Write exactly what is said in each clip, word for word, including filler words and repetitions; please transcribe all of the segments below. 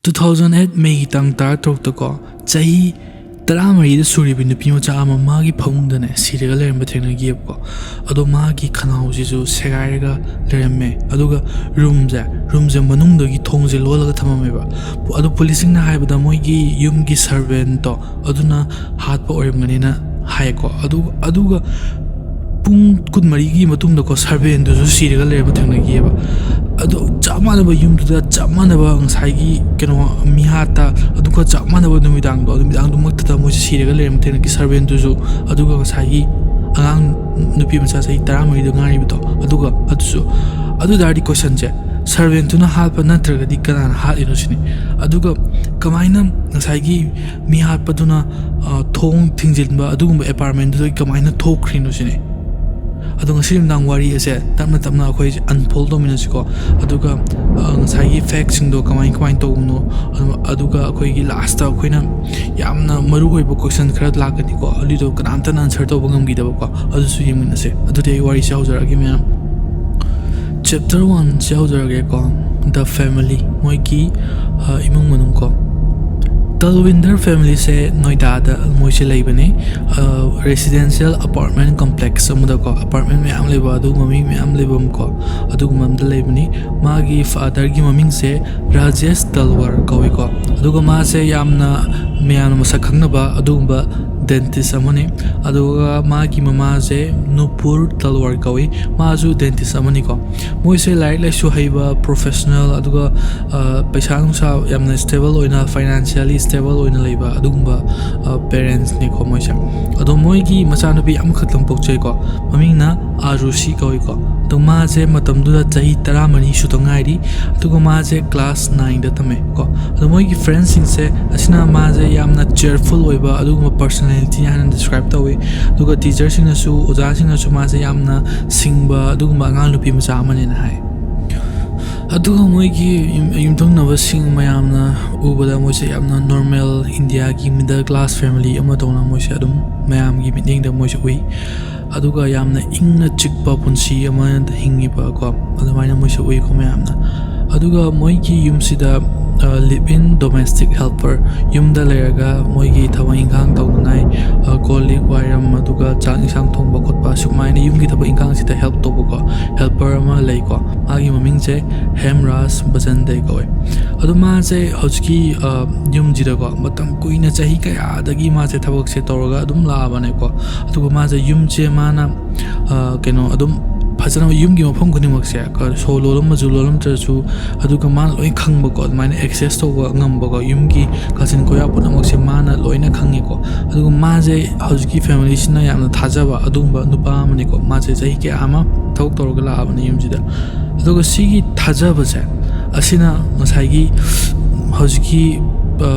Two thousand eight Mayꯒꯤ ꯇꯥꯡ ꯇꯔꯥꯇꯔꯨꯛꯇꯀꯣ, ꯆꯍꯤ ꯇꯔꯥꯃꯔꯤꯗ ꯁꯨꯔꯤꯕ ꯅꯨꯄꯤ ꯃꯆꯥ ꯑꯃ ꯃꯥꯒꯤ ꯐꯃꯨꯡꯗꯅꯦ ꯁꯤꯔꯒ ꯂꯩꯔꯝꯕ ꯊꯦꯡꯅꯈꯤꯑꯕꯀꯣ꯫ ꯑꯗꯣ ꯃꯥꯒꯤ ꯈꯅꯥꯎꯁꯤꯁꯨ ꯁꯦꯒꯥꯏꯔꯒ ꯂꯩꯔꯝꯃꯦ꯫ ꯑꯗꯨꯒ ꯔꯨꯝꯁꯦ ꯔꯨꯝꯁꯦ ꯃꯅꯨꯡꯗꯒꯤ ꯊꯣꯡꯁꯦ ꯂꯣꯜꯂꯒ ꯊꯝꯃꯝꯃꯦꯕ꯫ ꯑꯗꯣ ꯄꯨꯂꯤꯁꯁꯤꯡꯅ ꯍꯥꯏꯕꯗ ꯃꯣꯏꯒꯤ ꯌꯨꯝꯒꯤ ꯁꯔꯚꯦꯟꯇꯣ ꯑꯗꯨꯅ ꯍꯥꯠꯄ ꯑꯣꯏꯔꯝꯒꯅꯤꯅ ꯍꯥꯏꯌꯦꯀꯣ꯫ ꯑꯗꯨ ꯑꯗꯨꯒ ꯄꯨꯡ ꯀꯨꯟꯃꯔꯤꯒꯤ ꯃꯇꯨꯡꯗꯀꯣ, ꯁꯔꯚꯦꯟꯗꯨꯁꯨ ꯁꯤꯔꯒ ꯂꯩꯔꯝꯕ ꯊꯦꯡꯅꯈꯤꯑꯕ꯫ ꯑꯗꯣ ꯆꯞ ꯃꯥꯟꯅꯕ ꯌꯨꯝꯗꯨꯗ ꯆꯞ ꯃꯥꯟꯅꯕ ꯉꯁꯥꯏꯒꯤ ꯀꯩꯅꯣ ꯃꯤꯍꯥꯠꯇ, ꯑꯗꯨꯒ ꯆꯞ ꯃꯥꯟꯅꯕ ꯅꯨꯃꯤꯗꯥꯡꯗꯣ, ꯅꯨꯃꯤꯗꯥꯡꯗꯨꯃꯛꯇꯗ ꯃꯣꯏꯁꯦ ꯁꯤꯔꯒ ꯂꯩꯔꯝꯕ ꯊꯦꯡꯅꯈꯤ, ꯁꯔꯚꯦꯟꯗꯨꯁꯨ, ꯑꯗꯨꯒ ꯉꯁꯥꯏꯒꯤ ꯑꯉꯥꯡ ꯅꯨꯄꯤ ꯃꯆꯥ ꯆꯍꯤ ꯇꯔꯥꯃꯔꯤꯗ ꯉꯥꯏꯔꯤꯕꯗꯣ, ꯑꯗꯨꯒ ꯑꯗꯨꯁꯨ꯫ ꯑꯗꯨ ꯇꯥꯔꯗꯤ ꯀꯣꯏꯁꯟꯁꯦ, ꯁꯔꯚꯦꯟꯇꯨꯅ ꯍꯥꯠꯄ ꯅꯠꯇ꯭ꯔꯒꯗꯤ ꯀꯅꯥꯅ ꯍꯥꯠꯂꯤꯅꯣ ꯁꯤꯅꯤ꯫ ꯑꯗꯨꯒ ꯀꯃꯥꯏꯅ ꯉꯁꯥꯏꯒꯤ ꯃꯤ ꯍꯥꯠꯄꯗꯨꯅ, ꯑ, ꯊꯣꯡ ꯊꯤꯡꯖꯤꯟꯕ ꯑꯗꯨꯒꯨꯝꯕ ꯑꯦꯄꯥꯔꯠꯃꯦꯟꯗꯨꯗꯒꯤ ꯀꯃꯥꯏꯅ ꯊꯣꯛꯈ꯭ꯔꯤꯅꯣ ꯁꯤꯅꯤ꯫ ꯑꯗꯣ ꯉꯁꯤ ꯅꯨꯃꯤꯗꯥꯡ ꯋꯥꯔꯤ ꯑꯁꯦ ꯇꯞꯅ ꯇꯞꯅ ꯑꯩꯈꯣꯏ ꯑꯟꯐꯣꯜ ꯇꯧꯃꯤꯟꯅꯁꯤꯀꯣ꯫ ꯑꯗꯨꯒ, ꯑ, ꯉꯁꯥꯏꯒꯤ ꯐꯦꯛꯁꯤꯡꯗꯣ ꯀꯃꯥꯏ ꯀꯃꯥꯏꯅ ꯇꯧꯕꯅꯣ, ꯑꯗꯨ-, ꯑꯗꯨꯒ ꯑꯩꯈꯣꯏꯒꯤ ꯂꯥꯁꯇ ꯑꯩꯈꯣꯏꯅ ꯌꯥꯝꯅ ꯃꯔꯨ ꯑꯣꯏꯕ ꯀꯣꯏꯁꯟ ꯈꯔ ꯂꯥꯛꯀꯅꯤꯀꯣ, ꯑꯗꯨꯗꯣ ꯀꯅꯥꯝꯇꯅ ꯑꯟꯁꯔ ꯇꯧꯕ ꯉꯝꯈꯤꯗꯕꯀꯣ, ꯑꯗꯨꯁꯨ ꯌꯦꯡꯃꯤꯟꯅꯁꯦ꯫ ꯑꯗꯨꯗꯤ ꯑꯩ ꯋꯥꯔꯤꯁꯦ ꯍꯧꯖꯔꯛꯑꯒꯦ, ꯃꯌꯥꯝ꯫ ꯆꯦꯞꯇꯔ ꯋꯥꯟꯁꯦ ꯍꯧꯖꯔꯒꯦꯀꯣ, The Family, ꯃꯣꯏꯒꯤ, ꯑ, ꯏꯃꯨꯡ ꯃꯅꯨꯡ ꯀꯣ꯫ ꯇꯜꯋꯤꯟꯗꯔ ꯐꯦꯃꯤꯂꯤꯁꯦ ꯅꯣꯏꯗꯥꯗ ꯃꯣꯏꯁꯦ ꯂꯩꯕꯅꯦ꯫ ꯑ, ꯔꯦꯁꯤꯗꯦꯟꯁꯤꯌꯦꯜ ꯑꯄꯥꯔꯠꯃꯦꯟ ꯀꯣꯝꯄ꯭ꯂꯦꯛꯁ ꯑꯃꯗꯀꯣ, ꯑꯄꯥꯔꯠꯃꯦꯟ ꯃꯌꯥꯝ ꯂꯩꯕ, ꯑꯗꯨꯒꯨꯝꯕ ꯃꯤ ꯃꯌꯥꯝ ꯂꯩꯐꯝ ꯀꯣ, ꯑꯗꯨꯒꯨꯝꯕ ꯑꯃꯗ ꯂꯩꯕꯅꯤ꯫ ꯃꯥꯒꯤ ꯐꯥꯗꯔꯒꯤ ꯃꯃꯤꯡꯁꯦ ꯔꯥꯖꯦꯁ ꯇꯜꯋꯥꯔ ꯀꯧꯏꯀꯣ꯫ ꯑꯗꯨꯒ ꯃꯥꯁꯦ ꯌꯥꯝꯅ ꯃꯌꯥꯝꯅ ꯃꯁꯛ ꯈꯪꯅꯕ ꯑꯗꯨꯒꯨꯝꯕ ꯗꯦꯟꯇꯤꯁ ꯑꯃꯅꯤ꯫ ꯑꯗꯨꯒ ꯃꯥꯒꯤ ꯃꯃꯥꯁꯦ ꯅꯨꯄꯨꯔ ꯇꯜꯋꯥꯔ ꯀꯧꯏ, ꯃꯥꯁꯨ ꯗꯦꯟꯇꯤꯁ ꯑꯃꯅꯤꯀꯣ꯫ ꯃꯣꯏꯁꯦ ꯂꯥꯏꯔꯤꯛ ꯂꯥꯏꯁꯨ ꯍꯩꯕ, ꯄ꯭ꯔꯣꯐꯦꯁꯅꯦꯜ, ꯑꯗꯨꯒ, ꯑ, ꯄꯩꯁꯥ ꯅꯨꯡꯁꯥ ꯌꯥꯝꯅ ꯁ꯭ꯇꯦꯕꯜ ꯑꯣꯏꯅ, ꯐꯥꯏꯅꯥꯟꯁꯤꯌꯦꯜꯂꯤ ꯁ꯭ꯇꯦꯕꯜ ꯑꯣꯏꯅ ꯂꯩꯕ ꯑꯗꯨꯒꯨꯝꯕ, ꯑ, ꯄꯦꯔꯦꯟꯁꯅꯤꯀꯣ ꯃꯣꯏꯁꯦ꯫ ꯑꯗꯣ ꯃꯣꯏꯒꯤ ꯃꯆꯥꯅꯨꯄꯤ ꯑꯃꯈꯛꯇꯪ ꯄꯣꯛꯆꯩꯀꯣ, ꯃꯃꯤꯡꯅ ꯑꯥꯔꯨꯁꯤ ꯀꯧꯏꯀꯣ꯫ ꯑꯗꯣ ꯃꯥꯁꯦ ꯃꯇꯝꯗꯨꯗ ꯆꯍꯤ ꯇꯔꯥꯃꯔꯤ ꯁꯨꯗ ꯉꯥꯏꯔꯤ, ꯑꯗꯨꯒ ꯃꯥꯁꯦ ꯀ꯭ꯂꯥꯁ ꯅꯥꯏꯟꯗ ꯇꯝꯃꯦ ꯀꯣ꯫ ꯑꯗꯣ ꯃꯣꯏꯒꯤ ꯐ꯭ꯔꯦꯟꯁꯤꯡꯁꯦ ꯑꯁꯤꯅ ꯃꯥꯁꯦ ꯌꯥꯝꯅ ꯆꯤꯌꯔꯐꯨꯜ ꯑꯣꯏꯕ ꯑꯗꯨꯒꯨꯝꯕ ꯄꯔꯁꯅꯦꯂꯤꯇꯤ ꯍꯥꯏꯅ ꯗꯤꯁꯀ꯭ꯔꯥꯏꯕ ꯇꯧꯋꯤ꯫ ꯑꯗꯨꯒ ꯇꯤꯆꯔꯁꯤꯡꯅꯁꯨ, ꯑꯣꯖꯥꯁꯤꯡꯅꯁꯨ ꯃꯥꯁꯦ ꯌꯥꯝꯅ ꯁꯤꯡꯕ ꯑꯗꯨꯒꯨꯝꯕ ꯑꯉꯥꯡ ꯅꯨꯄꯤ ꯃꯆꯥ ꯑꯃꯅꯦꯅ ꯍꯥꯏ꯫ ꯑꯗꯨꯒ ꯃꯣꯏꯒꯤ ꯌꯨꯝ-, ꯌꯨꯝꯊꯪꯅꯕꯁꯤꯡ ꯃꯌꯥꯝꯅ ꯎꯕꯗ ꯃꯣꯏꯁꯦ ꯌꯥꯝꯅ ꯅꯣꯔꯃꯦꯜ ꯏꯟꯗꯤꯌꯥꯒꯤ ꯃꯤꯗꯜ ꯀ꯭ꯂꯥꯁ ꯐꯦꯃꯤꯂꯤ ꯑꯃꯗꯧꯅ ꯃꯣꯏꯁꯦ ꯑꯗꯨꯝ ꯃꯌꯥꯝꯒꯤ ꯃꯤꯠꯌꯦꯡꯗ ꯃꯣꯏꯁꯦ ꯎꯏ꯫ ꯑꯗꯨꯒ ꯌꯥꯝꯅ ꯏꯪꯅ ꯆꯤꯛꯄ ꯄꯨꯟꯁꯤ ꯑꯃ ꯍꯤꯡꯉꯤꯕ ꯀꯣ, ꯑꯗꯨꯃꯥꯏꯅ ꯃꯣꯏꯁꯦ ꯎꯏꯀꯣ ꯃꯌꯥꯝꯅ꯫ ꯑꯗꯨꯒ ꯃꯣꯏꯒꯤ ꯌꯨꯝꯁꯤꯗ ꯂꯤꯞ ꯏꯟ ꯗꯣꯃꯦꯁꯇꯤꯛ ꯍꯦꯜꯄꯔ, ꯌꯨꯝꯗ ꯂꯩꯔꯒ ꯃꯣꯏꯒꯤ ꯊꯕꯛ ꯏꯪꯈꯥꯡ ꯇꯧꯅꯉꯥꯏ, ꯀꯣꯜ ꯂꯤꯛ ꯋꯥꯏꯔꯝ, ꯑꯗꯨꯒ ꯆꯥꯛ ꯏꯟꯁꯥꯡ ꯊꯣꯡꯕ ꯈꯣꯠꯄ, ꯁꯨꯃꯥꯏꯅ ꯌꯨꯝꯒꯤ ꯊꯕꯛ ꯏꯪꯈꯥꯡꯁꯤꯗ ꯍꯦꯜꯞ ꯇꯧꯕꯀꯣ, ꯍꯦꯜꯄꯔ ꯑꯃ ꯂꯩꯀꯣ꯫ ꯃꯥꯒꯤ ꯃꯃꯤꯡꯁꯦ ꯍꯦꯝꯔꯥꯖ ꯕꯖꯟꯗꯦ ꯀꯧꯋꯦ꯫ ꯑꯗꯣ ꯃꯥꯁꯦ ꯍꯧꯖꯤꯛꯀꯤ ꯌꯨꯝꯁꯤꯗꯀꯣ ꯃꯇꯝ ꯀꯨꯏꯅ, ꯆꯍꯤ ꯀꯌꯥꯗꯒꯤ ꯃꯥꯁꯦ ꯊꯕꯛꯁꯦ ꯇꯧꯔꯒ ꯑꯗꯨꯝ ꯂꯥꯛꯑꯕꯅꯦꯀꯣ꯫ ꯑꯗꯨꯒ ꯃꯥꯁꯦ ꯌꯨꯝꯁꯦ ꯃꯥꯅ ꯀꯩꯅꯣ ꯑꯗꯨꯝ ꯐꯖꯅ ꯌꯨꯝꯒꯤ ꯃꯐꯝ ꯈꯨꯗꯤꯡꯃꯛꯁꯦ ꯁꯣ ꯂꯣꯜꯂꯝꯃꯁꯨ ꯂꯣꯜꯂꯝꯗ꯭ꯔꯁꯨ, ꯑꯗꯨꯒ ꯃꯥꯅ ꯂꯣꯏ ꯈꯪꯕꯀꯣ, ꯑꯗꯨꯃꯥꯏꯅ ꯑꯦꯛꯁꯦꯁ ꯇꯧꯕ ꯉꯝꯕꯀꯣ, ꯌꯨꯝꯒꯤ ꯀꯥꯆꯤꯟ ꯀꯣꯌꯥ ꯄꯨꯝꯅꯃꯛꯁꯦ ꯃꯥꯅ ꯂꯣꯏꯅ ꯈꯪꯉꯦꯀꯣ꯫ ꯑꯗꯨꯒ ꯃꯥꯁꯦ ꯍꯧꯖꯤꯛꯀꯤ ꯐꯦꯃꯤꯂꯤꯁꯤꯅ ꯌꯥꯝꯅ ꯊꯥꯖꯕ ꯑꯗꯨꯒꯨꯝꯕ ꯅꯨꯄꯥ ꯑꯃꯅꯤꯀꯣ꯫ ꯃꯥꯁꯦ ꯆꯍꯤ ꯀꯌꯥ ꯑꯃ ꯊꯕꯛ ꯇꯧꯔꯒ ꯂꯥꯛꯑꯕꯅꯤ ꯌꯨꯝꯁꯤꯗ꯫ ꯑꯗꯨꯒ ꯁꯤꯒꯤ ꯊꯥꯖꯕꯁꯦ ꯑꯁꯤꯅ ꯉꯁꯥꯏꯒꯤ ꯍꯧꯖꯤꯛꯀꯤ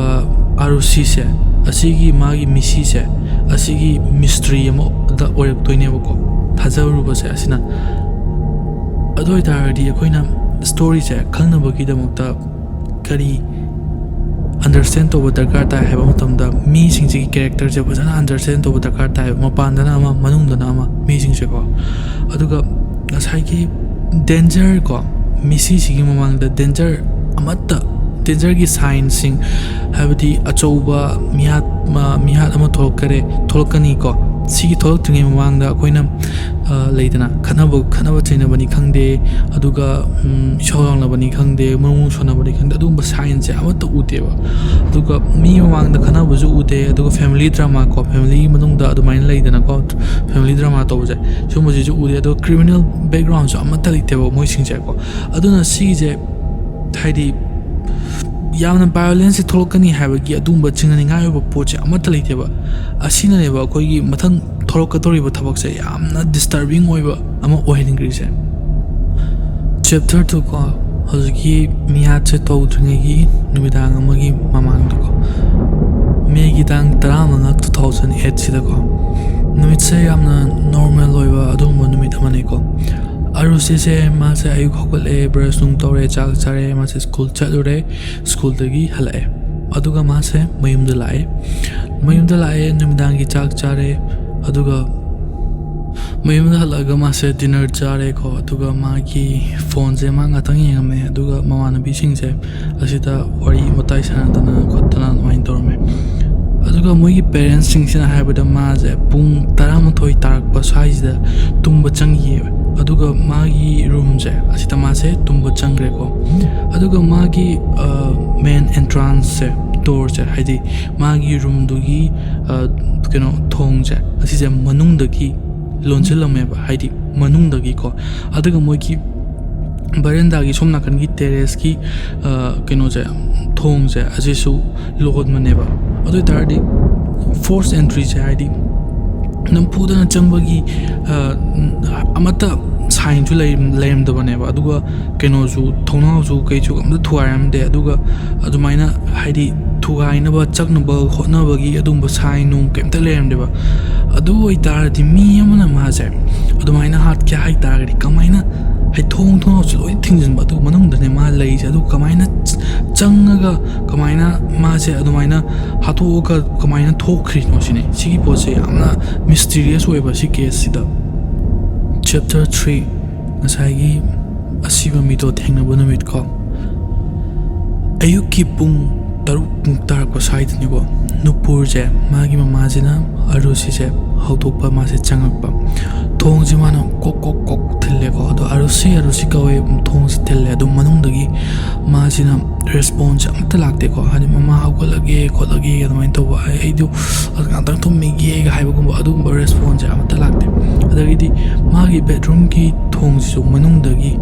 ꯑꯥꯔꯨꯁꯤꯁꯦ, ꯑꯁꯤꯒꯤ ꯃꯥꯒꯤ ꯃꯤꯁꯤꯁꯦ, ꯑꯁꯤꯒꯤ ꯃꯤꯁꯇ꯭ꯔꯤ ꯑꯃꯗ ꯑꯣꯏꯔꯛꯇꯣꯏꯅꯦꯕꯀꯣ, ꯊꯥꯖꯔꯨꯕꯁꯦ ꯑꯁꯤꯅ꯫ ꯑꯗꯨ ꯑꯣꯏꯇꯥꯔꯗꯤ ꯑꯩꯈꯣꯏꯅ ꯁ꯭ꯇꯣꯔꯤꯁꯦ ꯈꯪꯅꯕꯒꯤꯗꯃꯛꯇ ꯀꯔꯤ ꯑꯟꯗꯔꯁꯇꯦꯟ ꯇꯧꯕ ꯗꯔꯀꯥꯔ ꯇꯥꯏ ꯍꯥꯏꯕ ꯃꯇꯝꯗ, ꯃꯤꯁꯤꯡꯁꯤꯒꯤ ꯀꯦꯔꯦꯛꯇꯔꯁꯦ ꯐꯖꯅ ꯑꯟꯗꯔꯁꯇꯦꯟ ꯇꯧꯕ ꯗꯔꯀꯥꯔ ꯇꯥꯏ, ꯃꯄꯥꯟꯗꯅ ꯑꯃ, ꯃꯅꯨꯡꯗꯅ ꯑꯃ, ꯃꯤꯁꯤꯡꯁꯦꯀꯣ꯫ ꯑꯗꯨꯒ ꯉꯁꯥꯏꯒꯤ ꯗꯦꯟꯖꯔ ꯀꯣ, ꯃꯤꯁꯤꯁꯤꯒꯤ ꯃꯃꯥꯡꯗ ꯗꯦꯟꯖꯔ ꯑꯃꯠꯇ, ꯗꯦꯟꯖꯔꯒꯤ ꯁꯥꯏꯟꯁꯤꯡ, ꯍꯥꯏꯕꯗꯤ ꯑꯆꯧꯕ ꯃꯤꯍꯥꯠ, ꯃꯤꯍꯥꯠ ꯑꯃ ꯊꯣꯛꯂꯛꯀꯅꯤ ꯀꯣ, ꯁꯤꯒꯤ ꯊꯣꯛꯂꯛꯇ꯭ꯔꯤꯉꯩ ꯃꯃꯥꯡꯗ ꯑꯩꯈꯣꯏꯅ ꯂꯩꯗꯅ, ꯈꯠꯅꯕ ꯈꯠꯅꯕ ꯆꯩꯅꯕꯅꯤ ꯈꯪꯗꯦ, ꯑꯗꯨꯒ ꯏꯁꯧ ꯂꯥꯡꯅꯕꯅꯤ ꯈꯪꯗꯦ, ꯃꯔꯨ ꯁꯣꯟꯅꯕꯅꯤ ꯈꯪꯗꯦ, ꯑꯗꯨꯒꯨꯝꯕ ꯁꯥꯏꯟꯁꯦ ꯑꯃꯠꯇ ꯎꯗꯦꯕ꯫ ꯑꯗꯨꯒ ꯃꯤ ꯃꯃꯥꯡꯗ ꯈꯠꯅꯕꯁꯨ ꯎꯗꯦ꯫ ꯑꯗꯨꯒ ꯐꯦꯃꯤꯂꯤ ꯗ꯭ꯔꯃꯥ ꯀꯣ, ꯐꯦꯃꯤꯂꯤꯒꯤ ꯃꯅꯨꯡꯗ ꯑꯗꯨꯃꯥꯏꯅ ꯂꯩꯗꯅꯀꯣ, ꯐꯦꯃꯤꯂꯤ ꯗ꯭ꯔꯃꯥ ꯇꯧꯕꯁꯦ, ꯁꯤꯒꯨꯝꯕꯁꯤꯁꯨ ꯎꯗꯦ꯫ ꯑꯗꯨꯒ ꯀ꯭ꯔꯤꯃꯤꯅꯦꯜ ꯕꯦꯛꯒ꯭ꯔꯥꯎꯟꯁꯨ ꯑꯃꯠꯇ ꯂꯩꯇꯦꯕ ꯃꯣꯏꯁꯤꯡꯁꯦꯀꯣ꯫ ꯑꯗꯨꯅ ꯁꯤꯒꯤꯁꯦ ꯍꯥꯏꯗꯤ ꯌꯥꯝꯅ ꯚꯥꯏꯑꯣꯂꯦꯟꯁꯁꯦ ꯊꯣꯛꯂꯛꯀꯅꯤ ꯍꯥꯏꯕꯒꯤ ꯑꯗꯨꯒꯨꯝꯕ ꯆꯤꯡꯅꯅꯤꯡꯉꯥꯏ ꯑꯣꯏꯕ ꯄꯣꯠꯁꯦ ꯑꯃꯠꯇ ꯂꯩꯇꯦꯕ꯫ ꯑꯁꯤꯅꯅꯦꯕ ꯑꯩꯈꯣꯏꯒꯤ ꯃꯊꯪ ꯊꯣꯛꯂꯛꯀꯗꯧꯔꯤꯕ ꯊꯕꯛꯁꯦ ꯌꯥꯝꯅ ꯗꯤꯁꯇꯔꯕꯤꯡ ꯑꯣꯏꯕ ꯑꯃ ꯑꯣꯏꯍꯟꯈ꯭ꯔꯤꯁꯦ꯫ ꯆꯦꯞꯇꯔ ꯇꯨ ꯀꯣ, ꯍꯧꯖꯤꯛꯀꯤ ꯃꯤꯍꯥꯠꯁꯦ ꯇꯧꯗ꯭ꯔꯤꯉꯩꯒꯤ ꯅꯨꯃꯤꯗꯥꯡ ꯑꯃꯒꯤ ꯃꯃꯥꯡꯗꯀꯣ, ꯃꯦꯒꯤ ꯇꯥꯡ ꯇꯔꯥꯃꯉꯥ, ꯇꯨ ꯊꯥꯎꯖꯟ ꯑꯦꯠꯁꯤꯗꯀꯣ, ꯅꯨꯃꯤꯠꯁꯦ ꯌꯥꯝꯅ ꯅꯣꯔꯃꯦꯜ ꯑꯣꯏꯕ ꯑꯗꯨꯒꯨꯝꯕ ꯅꯨꯃꯤꯠ ꯑꯃꯅꯤꯀꯣ꯫ ꯑꯔꯨꯁꯤꯁꯦ ꯃꯥꯁꯦ ꯑꯌꯨꯛ ꯍꯧꯒꯠꯂꯦ, ꯕ꯭ꯔꯁ ꯅꯨꯡ ꯇꯧꯔꯦ, ꯆꯥꯛ ꯆꯥꯔꯦ, ꯃꯥꯁꯦ ꯁ꯭ꯀꯨꯜ ꯆꯠꯂꯨꯔꯦ꯫ ꯁ꯭ꯀꯨꯜꯗꯒꯤ ꯍꯜꯂꯛꯑꯦ, ꯑꯗꯨꯒ ꯃꯥꯁꯦ ꯃꯌꯨꯝꯗ ꯂꯥꯛꯑꯦ꯫ ꯃꯌꯨꯝꯗ ꯂꯥꯛꯑꯦ, ꯅꯨꯃꯤꯗꯥꯡꯒꯤ ꯆꯥꯛ ꯆꯥꯔꯦ, ꯑꯗꯨꯒ ꯃꯌꯨꯝꯗ ꯍꯜꯂꯛꯑꯒ ꯃꯥꯁꯦ ꯗꯤꯅꯔ ꯆꯥꯔꯦꯀꯣ, ꯑꯗꯨꯒ ꯃꯥꯒꯤ ꯐꯣꯟꯁꯦ ꯃꯥ ꯉꯥꯛꯇꯪ ꯌꯦꯡꯉꯝꯃꯦ, ꯑꯗꯨꯒ ꯃꯃꯥꯟꯅꯕꯤꯁꯤꯡꯁꯦ ꯑꯁꯤꯗ ꯋꯥꯔꯤ ꯋꯥꯇꯥꯏ ꯁꯥꯟꯅꯗꯅ ꯈꯣꯠꯇꯅ ꯑꯗꯨꯃꯥꯏꯅ ꯇꯧꯔꯝꯃꯦ꯫ ꯑꯗꯨꯒ ꯃꯣꯏꯒꯤ ꯄꯦꯔꯦꯟꯁꯁꯤꯡꯁꯤꯅ ꯍꯥꯏꯕꯗ ꯃꯥꯁꯦ ꯄꯨꯡ ꯇꯔꯥꯃꯥꯊꯣꯏ ꯇꯥꯔꯛꯄ ꯁ꯭ꯋꯥꯏꯁꯤꯗ ꯇꯨꯝꯕ ꯆꯪꯈꯤꯑꯕ꯫ ꯑꯗꯨꯒ ꯃꯥꯒꯤ ꯔꯨꯝꯁꯦ ꯑꯁꯤꯗ ꯃꯥꯁꯦ ꯇꯨꯝꯕ ꯆꯪꯈ꯭ꯔꯦꯀꯣ꯫ ꯑꯗꯨꯒ ꯃꯥꯒꯤ ꯃꯦꯟ ꯑꯦꯟꯇ꯭ꯔꯥꯟꯁꯁꯦ, ꯗꯣꯔꯁꯦ, ꯍꯥꯏꯗꯤ ꯃꯥꯒꯤ ꯔꯨꯝꯗꯨꯒꯤ ꯀꯩꯅꯣ, ꯊꯣꯡꯁꯦ, ꯑꯁꯤꯁꯦ ꯃꯅꯨꯡꯗꯒꯤ ꯂꯣꯟꯁꯤꯜꯂꯝꯃꯦꯕ, ꯍꯥꯏꯗꯤ ꯃꯅꯨꯡꯗꯒꯤꯀꯣ꯫ ꯑꯗꯨꯒ ꯃꯣꯏꯒꯤ ꯕꯔꯦꯟꯗꯥꯒꯤ ꯁꯣꯝ ꯅꯥꯀꯟꯒꯤ ꯇꯦꯔꯦꯁꯀꯤ ꯀꯩꯅꯣꯁꯦ, ꯊꯣꯡꯁꯦ, ꯑꯁꯤꯁꯨ ꯂꯣꯟꯕꯅꯦꯕ꯫ ꯑꯗꯨ ꯑꯣꯏꯇꯥꯔꯗꯤ ꯐꯣꯔꯁ ꯑꯦꯟꯇ꯭ꯔꯤꯁꯦ, ꯍꯥꯏꯗꯤ ꯅꯝꯐꯨꯗꯅ ꯆꯪꯕꯒꯤ ꯑꯃꯠꯇ ꯁꯥꯏꯟꯁꯨ ꯂꯩꯔꯝꯗꯕꯅꯦꯕ꯫ ꯑꯗꯨꯒ ꯀꯩꯅꯣꯁꯨ, ꯊꯣꯡꯅꯥꯎꯁꯨ ꯀꯩꯁꯨ ꯑꯝꯇ ꯊꯨꯒꯥꯏꯔꯝꯗꯦ꯫ ꯑꯗꯨꯒ ꯑꯗꯨꯃꯥꯏꯅ, ꯍꯥꯏꯗꯤ ꯊꯨꯒꯥꯏꯅꯕ ꯆꯪꯅꯕ ꯍꯣꯠꯅꯕꯒꯤ ꯑꯗꯨꯒꯨꯝꯕ ꯁꯥꯏꯟ ꯅꯨꯡ ꯀꯩꯝꯇ ꯂꯩꯔꯝꯗꯦꯕ꯫ ꯑꯗꯨ ꯑꯣꯏꯇꯥꯔꯗꯤ ꯃꯤ ꯑꯃꯅ ꯃꯥꯁꯦ ꯑꯗꯨꯃꯥꯏꯅ ꯍꯥꯠꯀꯦ ꯍꯥꯏꯇꯥꯔꯒꯗꯤ ꯀꯃꯥꯏꯅ, ꯍꯥꯏꯗꯤ ꯊꯣꯡ ꯊꯣꯡꯅꯥꯎꯁꯦ ꯂꯣꯏ ꯊꯤꯡꯖꯤꯟꯕ, ꯑꯗꯨꯒ ꯃꯅꯨꯡꯗꯅꯦ ꯃꯥ ꯂꯩꯔꯤꯁꯦ, ꯑꯗꯨ ꯀꯃꯥꯏꯅ ꯆꯪꯉꯒ ꯀꯃꯥꯏꯅ ꯃꯥꯁꯦ ꯑꯗꯨꯃꯥꯏꯅ ꯍꯥꯠꯇꯣꯛꯑꯒ ꯀꯃꯥꯏꯅ ꯊꯣꯛꯈ꯭ꯔꯤꯅꯣ ꯁꯤꯅꯤ꯫ ꯁꯤꯒꯤ ꯄꯣꯠꯁꯦ ꯌꯥꯝꯅ ꯃꯤꯁꯇꯤꯔꯤꯌꯁ ꯑꯣꯏꯕ ꯁꯤ ꯀꯦꯁꯁꯤꯗ꯫ ꯆꯦꯞꯇꯔ ꯊ꯭ꯔꯤ, ꯉꯁꯥꯏꯒꯤ ꯑꯁꯤꯕ ꯃꯤꯗꯣ ꯊꯦꯡꯅꯕ ꯅꯨꯃꯤꯠꯀꯣ꯫ ꯑꯌꯨꯛꯀꯤ ꯄꯨꯡ ꯇꯔꯨꯛ ꯃꯨꯛ ꯇꯥꯔꯛꯄ ꯁ꯭ꯋꯥꯏꯗꯅꯤꯀꯣ, ꯅꯨꯄꯨꯔꯁꯦ, ꯃꯥꯒꯤ ꯃꯃꯥꯁꯤꯅ ꯑꯔꯨꯁꯤꯁꯦ ꯍꯧꯗꯣꯛꯄ, ꯃꯥꯁꯦ ꯆꯪꯉꯛꯄ꯫ ꯊꯣꯡꯁꯦ ꯃꯥꯅ ꯀꯣꯛ ꯀꯣꯛ ꯀꯣꯛ ꯊꯤꯜꯂꯦꯀꯣ꯫ ꯑꯗꯣ "ꯑꯔꯨꯁꯤ, ꯑꯔꯨꯁꯤ" ꯀꯧꯋꯦ, ꯊꯣꯡꯁꯦ ꯊꯤꯜꯂꯦ꯫ ꯑꯗꯣ ꯃꯅꯨꯡꯗꯒꯤ ꯃꯥꯁꯤꯅ ꯔꯦꯁꯄꯣꯟꯁꯁꯦ ꯑꯃꯠꯇ ꯂꯥꯛꯇꯦꯀꯣ꯫ ꯍꯥꯏꯗꯤ "ꯃꯃꯥ ꯍꯧꯒꯠꯂꯒꯦ ꯈꯣꯠꯂꯒꯦ" ꯑꯗꯨꯃꯥꯏꯅ ꯇꯧꯕ, "ꯑꯩ, ꯑꯩꯗꯣ ꯉꯥꯛꯇꯪ ꯇꯨꯝꯃꯤꯒꯦꯒ" ꯍꯥꯏꯕꯒꯨꯝꯕ ꯑꯗꯨꯒꯨꯝꯕ ꯔꯦꯁꯄꯣꯟꯁꯁꯦ ꯑꯃꯠꯇ ꯂꯥꯛꯇꯦ꯫ ꯑꯗꯒꯤꯗꯤ ꯃꯥꯒꯤ ꯕꯦꯠꯔꯨꯝꯒꯤ ꯊꯣꯡꯁꯤꯁꯨ ꯃꯅꯨꯡꯗꯒꯤ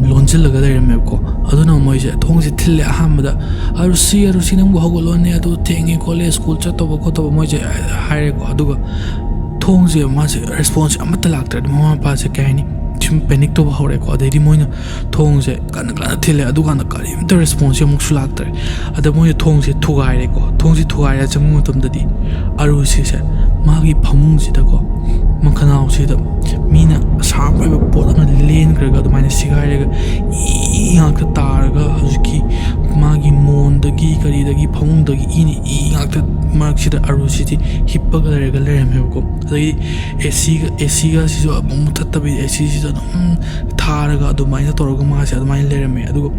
ꯂꯣꯟꯁꯤꯜꯂꯒ ꯂꯩꯔꯝꯃꯦꯕꯀꯣ꯫ ꯑꯗꯨꯅ ꯃꯣꯏꯁꯦ ꯊꯣꯡꯁꯦ ꯊꯤꯜꯂꯦ ꯑꯍꯥꯟꯕꯗ, "ꯑꯔꯨꯁꯤ, ꯑꯔꯨꯁꯤ, ꯅꯪꯕꯨ ꯍꯧꯒꯠꯂꯣꯅꯦ, ꯑꯗꯨ ꯊꯦꯡꯉꯦ ꯈꯣꯠꯂꯦ, ꯁ꯭ꯀꯨꯜ ꯆꯠꯇꯧꯕ ꯈꯣꯠꯇꯧꯕ", ꯃꯣꯏꯁꯦ ꯍꯥꯏꯔꯦꯀꯣ꯫ ꯑꯗꯨꯒ ꯊꯣꯡꯁꯦ ꯃꯥꯁꯦ ꯔꯦꯁꯄꯣꯟꯁꯁꯦ ꯑꯃꯠꯇ ꯂꯥꯛꯇ꯭ꯔꯦ꯫ ꯑꯗꯨ ꯃꯃꯥ ꯃꯄꯥꯁꯦ, ꯀꯩ ꯍꯥꯏꯅꯤ, ꯁꯨꯝ ꯄꯦꯅꯤꯛ ꯇꯧꯕ ꯍꯧꯔꯦꯀꯣ꯫ ꯑꯗꯩꯗꯤ ꯃꯣꯏꯅ ꯊꯣꯡꯁꯦ ꯀꯟꯅ ꯀꯟꯅ ꯊꯤꯜꯂꯦ, ꯑꯗꯨꯀꯥꯟꯗ ꯀꯔꯤꯝꯇ ꯔꯦꯁꯄꯣꯟꯁꯁꯦ ꯑꯃꯨꯛꯁꯨ ꯂꯥꯛꯇ꯭ꯔꯦ꯫ ꯑꯗ ꯃꯣꯏꯅ ꯊꯣꯡꯁꯦ ꯊꯨꯒꯥꯏꯔꯦꯀꯣ꯫ ꯊꯣꯡꯁꯦ ꯊꯨꯒꯥꯏꯔ ꯆꯪꯕ ꯃꯇꯝꯗꯗꯤ ꯑꯔꯨꯁꯤꯁꯦ ꯃꯥꯒꯤ ꯐꯃꯨꯡꯁꯤꯗꯀꯣ, ꯃꯈꯅꯥꯎꯁꯤꯗ ꯃꯤꯅ ꯁꯥꯔꯞ ꯑꯣꯏꯕ ꯄꯣꯠ ꯑꯃ ꯂꯦꯟꯈ꯭ꯔꯒ ꯑꯗꯨꯃꯥꯏꯅ ꯁꯤꯒꯥꯏꯔꯒ ꯏ ꯉꯥꯛꯇ ꯇꯥꯔꯒ ꯍꯧꯖꯤꯛꯀꯤ ꯃꯥꯒꯤ ꯃꯣꯟꯗꯒꯤ ꯀꯔꯤꯗꯒꯤ ꯐꯃꯨꯡꯗꯒꯤ ꯏꯅ ꯏ ꯉꯥꯛꯇ ꯃꯔꯛꯁꯤꯗ ꯑꯔꯨꯁꯤꯗꯤ ꯍꯤꯞꯄꯒ ꯂꯩꯔꯒ ꯂꯩꯔꯝꯃꯦꯕꯀꯣ꯫ ꯑꯗꯒꯤ ꯑꯦ ꯁꯤꯒ ꯑꯦ ꯁꯤꯒꯁꯤꯁꯨ ꯑꯃꯨꯛ ꯃꯨꯊꯠꯇꯕꯤꯗ ꯑꯦ ꯁꯤꯁꯤꯗ ꯑꯗꯨꯝ ꯊꯥꯔꯒ ꯑꯗꯨꯃꯥꯏꯅ ꯇꯧꯔꯒ ꯃꯥꯁꯦ ꯑꯗꯨꯃꯥꯏꯅ ꯂꯩꯔꯝꯃꯦ꯫ ꯑꯗꯨꯒ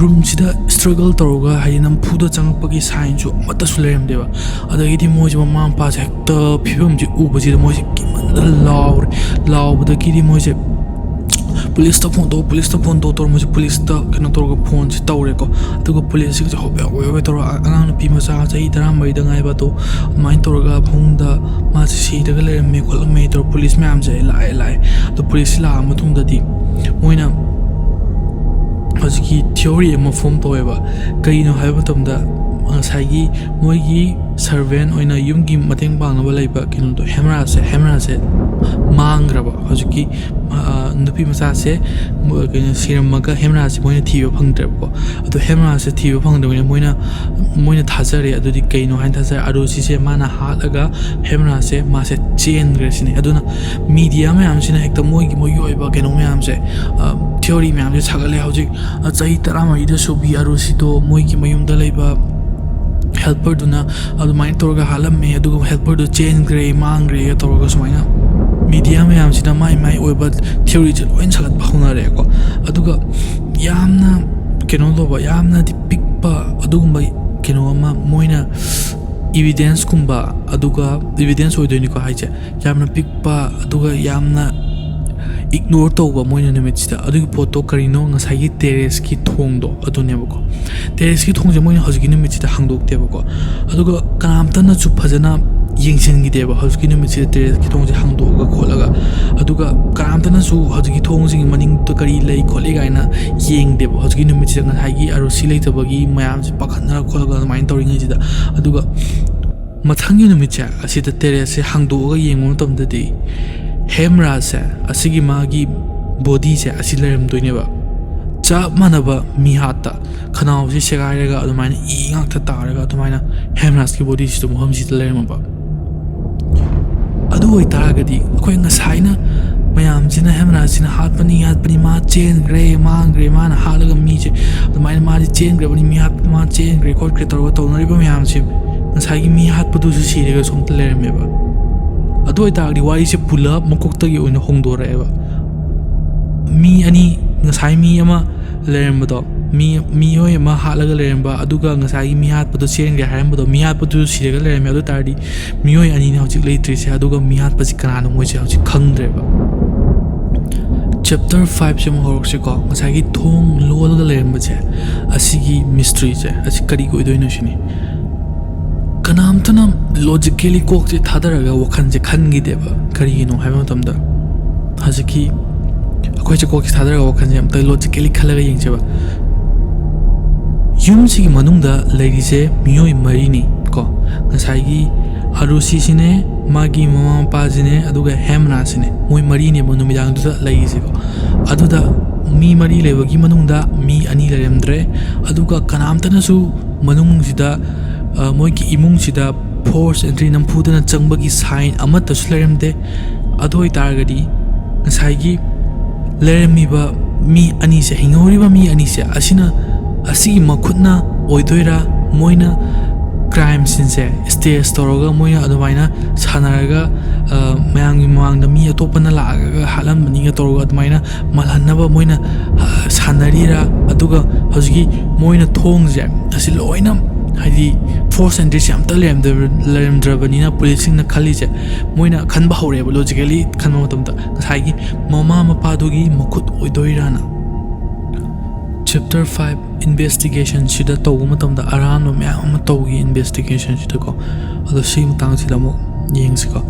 ꯔꯨꯝꯁꯤꯗ ꯁ꯭ꯇ꯭ꯔꯒꯜ ꯇꯧꯔꯒ ꯍꯥꯏꯗꯤ ꯅꯝꯐꯨꯗ ꯆꯪꯉꯛꯄꯒꯤ ꯁꯥꯏꯟꯁꯨ ꯑꯃꯠꯇꯁꯨ ꯂꯩꯔꯝꯗꯦꯕ꯫ ꯑꯗꯒꯤꯗꯤ ꯃꯣꯏꯁꯦ ꯃꯃꯥ ꯃꯄꯥꯁꯦ ꯍꯦꯛꯇ ꯐꯤꯕꯝꯁꯦ ꯎꯕꯁꯤꯗ ꯃꯣꯏꯁꯦ ꯀꯤꯃꯟꯗꯅ ꯂꯥꯎꯔꯦ꯫ ꯂꯥꯎꯕꯗꯒꯤꯗꯤ ꯃꯣꯏꯁꯦ ꯄꯨꯂꯤꯁꯇ ꯐꯣꯟ ꯇꯧ, ꯄꯨꯂꯤꯁꯇ ꯐꯣꯟ ꯇꯧ ꯇꯧꯔ ꯃꯣꯏꯁꯦ ꯄꯨꯂꯤꯁꯇ ꯀꯩꯅꯣ ꯇꯧꯔꯒ ꯐꯣꯟꯁꯦ ꯇꯧꯔꯦꯀꯣ꯫ ꯑꯗꯨꯒ ꯄꯨꯂꯤꯁꯁꯤꯒꯁꯦ ꯍꯣꯕꯦ ꯍꯣꯕꯦ ꯍꯣꯕꯦ ꯇꯧꯔꯒ ꯑꯉꯥꯡ ꯅꯨꯄꯤ ꯃꯆꯥ ꯆꯍꯤ ꯇꯔꯥꯃꯔꯤꯗ ꯉꯥꯏꯕ ꯑꯗꯣ ꯑꯗꯨꯃꯥꯏꯅ ꯇꯧꯔꯒ ꯐꯃꯨꯡꯗ ꯃꯥꯁꯦ ꯁꯤꯔꯒ ꯂꯩꯔꯝꯃꯦ ꯈꯣꯠꯂꯝꯃꯦ ꯇꯧꯔ ꯄꯨꯂꯤꯁ ꯃꯌꯥꯝꯁꯦ ꯂꯥꯛꯑꯦ ꯂꯥꯛꯑꯦ꯫ ꯑꯗꯣ ꯄꯨꯂꯤꯁꯁꯤ ꯂꯥꯛꯑ ꯃꯇꯨꯡꯗꯗꯤ ꯃꯣꯏꯅ ꯍꯧꯖꯤꯛꯀꯤ ꯊꯤꯑꯣꯔꯤ ꯑꯃ ꯐꯣꯝ ꯇꯧꯋꯦꯕ꯫ ꯀꯔꯤꯅꯣ ꯍꯥꯏꯕ ꯃꯇꯝꯗ ꯉꯁꯥꯏꯒꯤ ꯃꯣꯏꯒꯤ ꯁꯔꯚꯦꯟ ꯑꯣꯏꯅ ꯌꯨꯝꯒꯤ ꯃꯇꯦꯡ ꯄꯥꯡꯅꯕ ꯂꯩꯕ ꯀꯩꯅꯣꯗꯣ ꯍꯦꯝꯔꯥꯁꯦ ꯍꯦꯝꯔꯥꯁꯦ ꯃꯥꯡꯈ꯭ꯔꯕ꯫ ꯍꯧꯖꯤꯛꯀꯤ ꯅꯨꯄꯤ ꯃꯆꯥꯁꯦ ꯀꯩꯅꯣ ꯁꯤꯔꯝꯃꯒ ꯍꯦꯝꯔꯥꯁꯦ ꯃꯣꯏꯅ ꯊꯤꯕ ꯐꯪꯗ꯭ꯔꯦꯕꯀꯣ꯫ ꯑꯗꯣ ꯍꯦꯝꯔꯥꯁꯦ ꯊꯤꯕ ꯐꯪꯗꯕꯅꯤꯅ ꯃꯣꯏꯅ ꯃꯣꯏꯅ ꯊꯥꯖꯔꯦ꯫ ꯑꯗꯨꯗꯤ ꯀꯩꯅꯣ ꯍꯥꯏꯅ ꯊꯥꯖꯔꯦ? ꯑꯔꯨꯁꯤꯁꯦ ꯃꯥꯅ ꯍꯥꯠꯂꯒ ꯍꯦꯝꯔꯥꯁꯦ ꯃꯥꯁꯦ ꯆꯦꯟꯈ꯭ꯔꯦ ꯁꯤꯅꯤ꯫ ꯑꯗꯨꯅ ꯃꯤꯗꯤꯌꯥ ꯃꯌꯥꯝꯁꯤꯅ ꯍꯦꯛꯇ ꯃꯣꯏꯒꯤ ꯃꯣꯏꯒꯤ ꯑꯣꯏꯕ ꯀꯩꯅꯣ ꯃꯌꯥꯝꯁꯦ, ꯊꯤꯑꯣꯔꯤ ꯃꯌꯥꯝꯁꯦ ꯁꯥꯒꯠꯂꯦ꯫ ꯍꯧꯖꯤꯛ ꯆꯍꯤ ꯇꯔꯥꯃꯔꯤꯗ ꯁꯨꯕꯤ ꯑꯔꯨꯁꯤꯗꯣ ꯃꯣꯏꯒꯤ ꯃꯌꯨꯝꯗ ꯂꯩꯕ ꯍꯦꯜꯄꯔꯗꯨꯅ ꯑꯗꯨꯃꯥꯏꯅ ꯇꯧꯔꯒ ꯍꯥꯠꯂꯝꯃꯦ, ꯑꯗꯨꯒ ꯍꯦꯜꯄꯔꯗꯨ ꯆꯦꯟꯈ꯭ꯔꯦ, ꯃꯥꯡꯈ꯭ꯔꯦꯒ ꯇꯧꯔꯒ ꯁꯨꯃꯥꯏꯅ ꯃꯤꯗꯤꯌꯥ ꯃꯌꯥꯝꯁꯤꯅ ꯃꯥꯏ ꯃꯥꯏ ꯑꯣꯏꯕ ꯊꯤꯑꯣꯔꯤꯁꯦ ꯂꯣꯏ ꯁꯥꯒꯠꯄ ꯍꯧꯅꯔꯦꯀꯣ꯫ ꯑꯗꯨꯒ ꯌꯥꯝꯅ ꯀꯩꯅꯣ ꯇꯧꯕ, ꯌꯥꯝꯅꯗꯤ ꯄꯤꯛꯄ ꯑꯗꯨꯒꯨꯝꯕ ꯀꯩꯅꯣ ꯑꯃ ꯃꯣꯏꯅ ꯏꯕꯤꯗꯦꯟꯁꯀꯨꯝꯕ, ꯑꯗꯨꯒ ꯏꯕꯤꯗꯦꯟꯁ ꯑꯣꯏꯗꯣꯏꯅꯤꯀꯣ ꯍꯥꯏꯁꯦ, ꯌꯥꯝꯅ ꯄꯤꯛꯄ ꯑꯗꯨꯒ ꯌꯥꯝꯅ ꯏꯒꯅꯣꯔ ꯇꯧꯕ ꯃꯣꯏꯅ ꯅꯨꯃꯤꯠꯁꯤꯗ꯫ ꯑꯗꯨꯒꯤ ꯄꯣꯠꯇꯣ ꯀꯔꯤꯅꯣ? ꯉꯁꯥꯏꯒꯤ ꯇꯦꯔꯦꯁꯀꯤ ꯊꯣꯡꯗꯣ ꯑꯗꯨꯅꯦꯕꯀꯣ꯫ ꯇꯦꯔꯦꯁꯀꯤ ꯊꯣꯡꯁꯦ ꯃꯣꯏꯅ ꯍꯧꯖꯤꯛꯀꯤ ꯅꯨꯃꯤꯠꯁꯤꯗ ꯍꯥꯡꯗꯣꯛꯇꯦꯕꯀꯣ꯫ ꯑꯗꯨꯒ ꯀꯅꯥꯝꯇꯅꯁꯨ ꯐꯖꯅ ꯌꯦꯡꯁꯤꯟꯈꯤꯗꯦꯕ ꯍꯧꯖꯤꯛꯀꯤ ꯅꯨꯃꯤꯠꯁꯤꯗ ꯇꯦꯔꯦꯁꯀꯤ ꯊꯣꯡꯁꯦ ꯍꯥꯡꯗꯣꯛꯑꯒ ꯈꯣꯠꯂꯒ꯫ ꯑꯗꯨꯒ ꯀꯅꯥꯝꯇꯅꯁꯨ ꯍꯧꯖꯤꯛꯀꯤ ꯊꯣꯡꯁꯤꯒꯤ ꯃꯅꯤꯡꯗ ꯀꯔꯤ ꯂꯩ ꯈꯣꯠꯂꯤ ꯀꯥꯏꯅ ꯌꯦꯡꯗꯦꯕ꯫ ꯍꯧꯖꯤꯛꯀꯤ ꯅꯨꯃꯤꯠꯁꯤꯗ ꯉꯁꯥꯏꯒꯤ ꯑꯔꯨꯁꯤ ꯂꯩꯇꯕꯒꯤ ꯃꯌꯥꯝꯁꯦ ꯄꯥꯈꯠꯅꯔ ꯈꯣꯠꯂꯒ ꯑꯗꯨꯃꯥꯏꯅ ꯇꯧꯔꯤꯉꯩꯁꯤꯗ꯫ ꯑꯗꯨꯒ ꯃꯊꯪꯒꯤ ꯅꯨꯃꯤꯠꯁꯦ ꯑꯁꯤꯗ ꯇꯦꯔꯦꯁꯁꯦ ꯍꯥꯡꯗꯣꯛꯑꯒ ꯌꯦꯡꯕ ꯃꯇꯝꯗꯗꯤ ꯍꯦꯝꯔꯥꯁꯦ, ꯑꯁꯤꯒꯤ ꯃꯥꯒꯤ ꯕꯣꯗꯤꯁꯦ ꯑꯁꯤ ꯂꯩꯔꯝꯗꯣꯏꯅꯦꯕ꯫ ꯆꯞ ꯃꯥꯟꯅꯕ ꯃꯤꯍꯥꯠꯇ ꯈꯅꯥꯎꯁꯤ ꯁꯦꯒꯥꯏꯔꯒ ꯑꯗꯨꯃꯥꯏꯅ ꯏ ꯉꯥꯛꯇ ꯇꯥꯔꯒ ꯑꯗꯨꯃꯥꯏꯅ ꯍꯦꯝꯔꯥꯁꯀꯤ ꯕꯣꯗꯤꯁꯤꯁꯨ ꯃꯐꯝꯁꯤꯗ ꯂꯩꯔꯝꯃꯕ꯫ ꯑꯗꯨ ꯑꯣꯏꯇꯥꯔꯒꯗꯤ ꯑꯩꯈꯣꯏ ꯉꯁꯥꯏꯅ ꯃꯌꯥꯝꯁꯤꯅ ꯍꯦꯝꯔꯥꯖꯁꯤꯅ ꯍꯥꯠꯄꯅꯤ, ꯍꯥꯠꯄꯅꯤ, ꯃꯥ ꯆꯦꯟꯈ꯭ꯔꯦ, ꯃꯥꯡꯈ꯭ꯔꯦ, ꯃꯥꯅ ꯍꯥꯠꯂꯒ ꯃꯤꯁꯦ ꯑꯗꯨꯃꯥꯏꯅ ꯃꯥꯗꯤ ꯆꯦꯟꯈ꯭ꯔꯕꯅꯤ, ꯃꯤ ꯍꯥꯠꯄ, ꯃꯥ ꯆꯦꯟꯈ꯭ꯔꯦ ꯈꯣꯠꯈ꯭ꯔꯦ ꯇꯧꯔꯒ ꯇꯧꯅꯔꯤꯕ ꯃꯌꯥꯝꯁꯦ ꯉꯁꯥꯏꯒꯤ ꯃꯤ ꯍꯥꯠꯄꯗꯨꯁꯨ ꯁꯤꯔꯒ ꯁꯣꯝꯇ ꯂꯩꯔꯝꯃꯦꯕ꯫ ꯑꯗꯨ ꯑꯣꯏꯇꯥꯔꯗꯤ ꯋꯥꯔꯤꯁꯦ ꯄꯨꯂꯞ ꯃꯀꯣꯛꯇꯒꯤ ꯑꯣꯏꯅ ꯍꯣꯡꯗꯣꯔꯛꯑꯦꯕ꯫ ꯃꯤ ꯑꯅꯤ, ꯉꯁꯥꯏ ꯃꯤ ꯑꯃ ꯂꯩꯔꯝꯕꯗꯣ, ꯃꯤ, ꯃꯤꯑꯣꯏ ꯑꯃ ꯍꯥꯠꯂꯒ ꯂꯩꯔꯝꯕ, ꯑꯗꯨꯒ ꯉꯁꯥꯏꯒꯤ ꯃꯤ ꯍꯥꯠꯄꯗꯣ ꯆꯦꯟꯈ꯭ꯔꯦ ꯍꯥꯏꯔꯝꯕꯗꯣ, ꯃꯤ ꯍꯥꯠꯄꯗꯨꯁꯨ ꯁꯤꯔꯒ ꯂꯩꯔꯝꯃꯦ꯫ ꯑꯗꯨ ꯑꯣꯏ ꯇꯥꯔꯗꯤ ꯃꯤꯑꯣꯏ ꯑꯅꯤꯅꯤ ꯍꯧꯖꯤꯛ ꯂꯩꯇ꯭ꯔꯤꯁꯦ, ꯑꯗꯨꯒ ꯃꯤ ꯍꯥꯠꯄꯁꯤ ꯀꯅꯥꯅꯣ ꯃꯣꯏꯁꯦ ꯍꯧꯖꯤꯛ ꯈꯪꯗ꯭ꯔꯦꯕ꯫ ꯆꯦꯞꯇꯔ ꯐꯥꯏꯚꯁꯦ ꯑꯃꯨꯛ ꯍꯧꯔꯛꯁꯤꯀꯣ꯫ ꯉꯁꯥꯏꯒꯤ ꯊꯣꯡ ꯂꯣꯜꯂꯒ ꯂꯩꯔꯝꯕꯁꯦ, ꯑꯁꯤꯒꯤ ꯃꯤꯁꯇ꯭ꯔꯤꯁꯦ, ꯑꯁꯤ ꯀꯔꯤ ꯑꯣꯏꯗꯣꯏꯅꯣ ꯁꯤꯅꯤ꯫ ꯀꯅꯥꯝꯇꯅ ꯂꯣꯖꯤꯀꯦꯂꯤ ꯀꯣꯛꯁꯦ ꯊꯥꯗꯔꯒ ꯋꯥꯈꯜꯁꯦ ꯈꯟꯈꯤꯗꯦꯕ꯫ ꯀꯔꯤꯒꯤꯅꯣ ꯍꯥꯏꯕ ꯃꯇꯝꯗ, ꯍꯧꯖꯤꯛꯀꯤ ꯑꯩꯈꯣꯏꯁꯦ ꯀꯣꯛꯁꯦ ꯊꯥꯗꯔꯒ ꯋꯥꯈꯜꯁꯦ ꯑꯝꯇ ꯂꯣꯖꯤꯀꯦꯂꯤ ꯈꯜꯂꯒ ꯌꯦꯡꯁꯦꯕ꯫ ꯌꯨꯝꯁꯤꯒꯤ ꯃꯅꯨꯡꯗ ꯂꯩꯔꯤꯁꯦ ꯃꯤꯑꯣꯏ ꯃꯔꯤꯅꯤ ꯀꯣ꯫ ꯉꯁꯥꯏꯒꯤ ꯑꯔꯨꯁꯤꯁꯤꯅꯦ, ꯃꯥꯒꯤ ꯃꯃꯥ ꯃꯄꯥꯁꯤꯅꯦ, ꯑꯗꯨꯒ ꯍꯦꯝꯅꯥꯁꯤꯅꯦ꯫ ꯃꯣꯏ ꯃꯔꯤꯅꯦꯕ ꯅꯨꯃꯤꯗꯥꯡꯗꯨꯗ ꯂꯩꯔꯤꯁꯦꯀꯣ꯫ ꯑꯗꯨꯗ ꯃꯤ ꯃꯔꯤ ꯂꯩꯕꯒꯤ ꯃꯅꯨꯡꯗ ꯃꯤ ꯑꯅꯤ ꯂꯩꯔꯝꯗ꯭ꯔꯦ, ꯑꯗꯨꯒ ꯀꯅꯥꯝꯇꯅꯁꯨ ꯃꯅꯨꯡꯁꯤꯗ, ꯑ, ꯃꯣꯏꯒꯤ ꯏꯃꯨꯡꯁꯤꯗ ꯐꯣꯔꯁ ꯑꯦꯟꯇ꯭ꯔꯤ ꯅꯝꯐꯨꯗꯅ ꯆꯪꯕꯒꯤ ꯁꯥꯏꯟ ꯑꯃꯠꯇꯁꯨ ꯂꯩꯔꯝꯗꯦ꯫ ꯑꯗꯨ ꯑꯣꯏꯇꯥꯔꯒꯗꯤ ꯉꯁꯥꯏꯒꯤ ꯂꯩꯔꯝꯃꯤꯕ ꯃꯤ ꯑꯅꯤꯁꯦ, ꯍꯤꯡꯍꯧꯔꯤꯕ ꯃꯤ ꯑꯅꯤꯁꯦ ꯑꯁꯤꯅ, ꯑꯁꯤꯒꯤ ꯃꯈꯨꯠꯅ ꯑꯣꯏꯗꯣꯏꯔꯥ? ꯃꯣꯏꯅ ꯀ꯭ꯔꯥꯏꯝ ꯁꯤꯟꯁꯦ ꯁ꯭ꯇꯦꯖ ꯇꯧꯔꯒ, ꯃꯣꯏꯅ ꯑꯗꯨꯃꯥꯏꯅ ꯁꯥꯟꯅꯔꯒ, ꯑ, ꯃꯌꯥꯝꯒꯤ ꯃꯃꯥꯡꯗ ꯃꯤ ꯑꯇꯣꯞꯄꯅ ꯂꯥꯛꯑꯒ ꯍꯥꯠꯂꯝꯕꯅꯤꯒ ꯇꯧꯔꯒ ꯑꯗꯨꯃꯥꯏꯅ ꯃꯥꯜꯍꯟꯅꯕ ꯃꯣꯏꯅ, ꯑ, ꯁꯥꯟꯅꯔꯤꯔꯥ? ꯑꯗꯨꯒ ꯍꯧꯖꯤꯛꯀꯤ ꯃꯣꯏꯅ ꯊꯣꯡꯁꯦ ꯑꯁꯤ ꯂꯣꯏꯅ, ꯍꯥꯏꯗꯤ, ꯐꯣꯔꯁ ꯑꯦꯟꯇ꯭ꯔꯤꯁꯦ ꯑꯝꯇ ꯂꯩꯔꯝꯗ-, ꯂꯩꯔꯝꯗ꯭ꯔꯕꯅꯤꯅ ꯄꯨꯂꯤꯁꯁꯤꯡꯅ ꯈꯜꯂꯤꯁꯦ, ꯃꯣꯏꯅ ꯈꯟꯕ ꯍꯧꯔꯛꯑꯦꯕ, ꯂꯣꯖꯤꯀꯦꯂꯤ ꯈꯟꯕ ꯃꯇꯝꯗ ꯉꯁꯥꯏꯒꯤ ꯃꯃꯥ ꯃꯄꯥꯗꯨꯒꯤ ꯃꯈꯨꯠ ꯑꯣꯏꯗꯣꯏꯔꯥꯅ꯫ ꯆꯦꯞꯇꯔ ꯐꯥꯏꯚ ꯏꯟꯚꯦꯁꯇꯤꯒꯦꯁꯟꯁꯤꯗ ꯇꯧꯕ ꯃꯇꯝꯗ ꯑꯔꯥꯟꯕ ꯃꯌꯥꯝ ꯑꯃ ꯇꯧꯈꯤ ꯏꯟꯚꯦꯁꯇꯤꯒꯦꯁꯟꯁꯤꯗꯀꯣ꯫ ꯑꯗꯣ ꯁꯤꯒꯤ ꯃꯇꯥꯡꯁꯤꯗ ꯑꯃꯨꯛ ꯌꯦꯡꯁꯤꯀꯣ꯫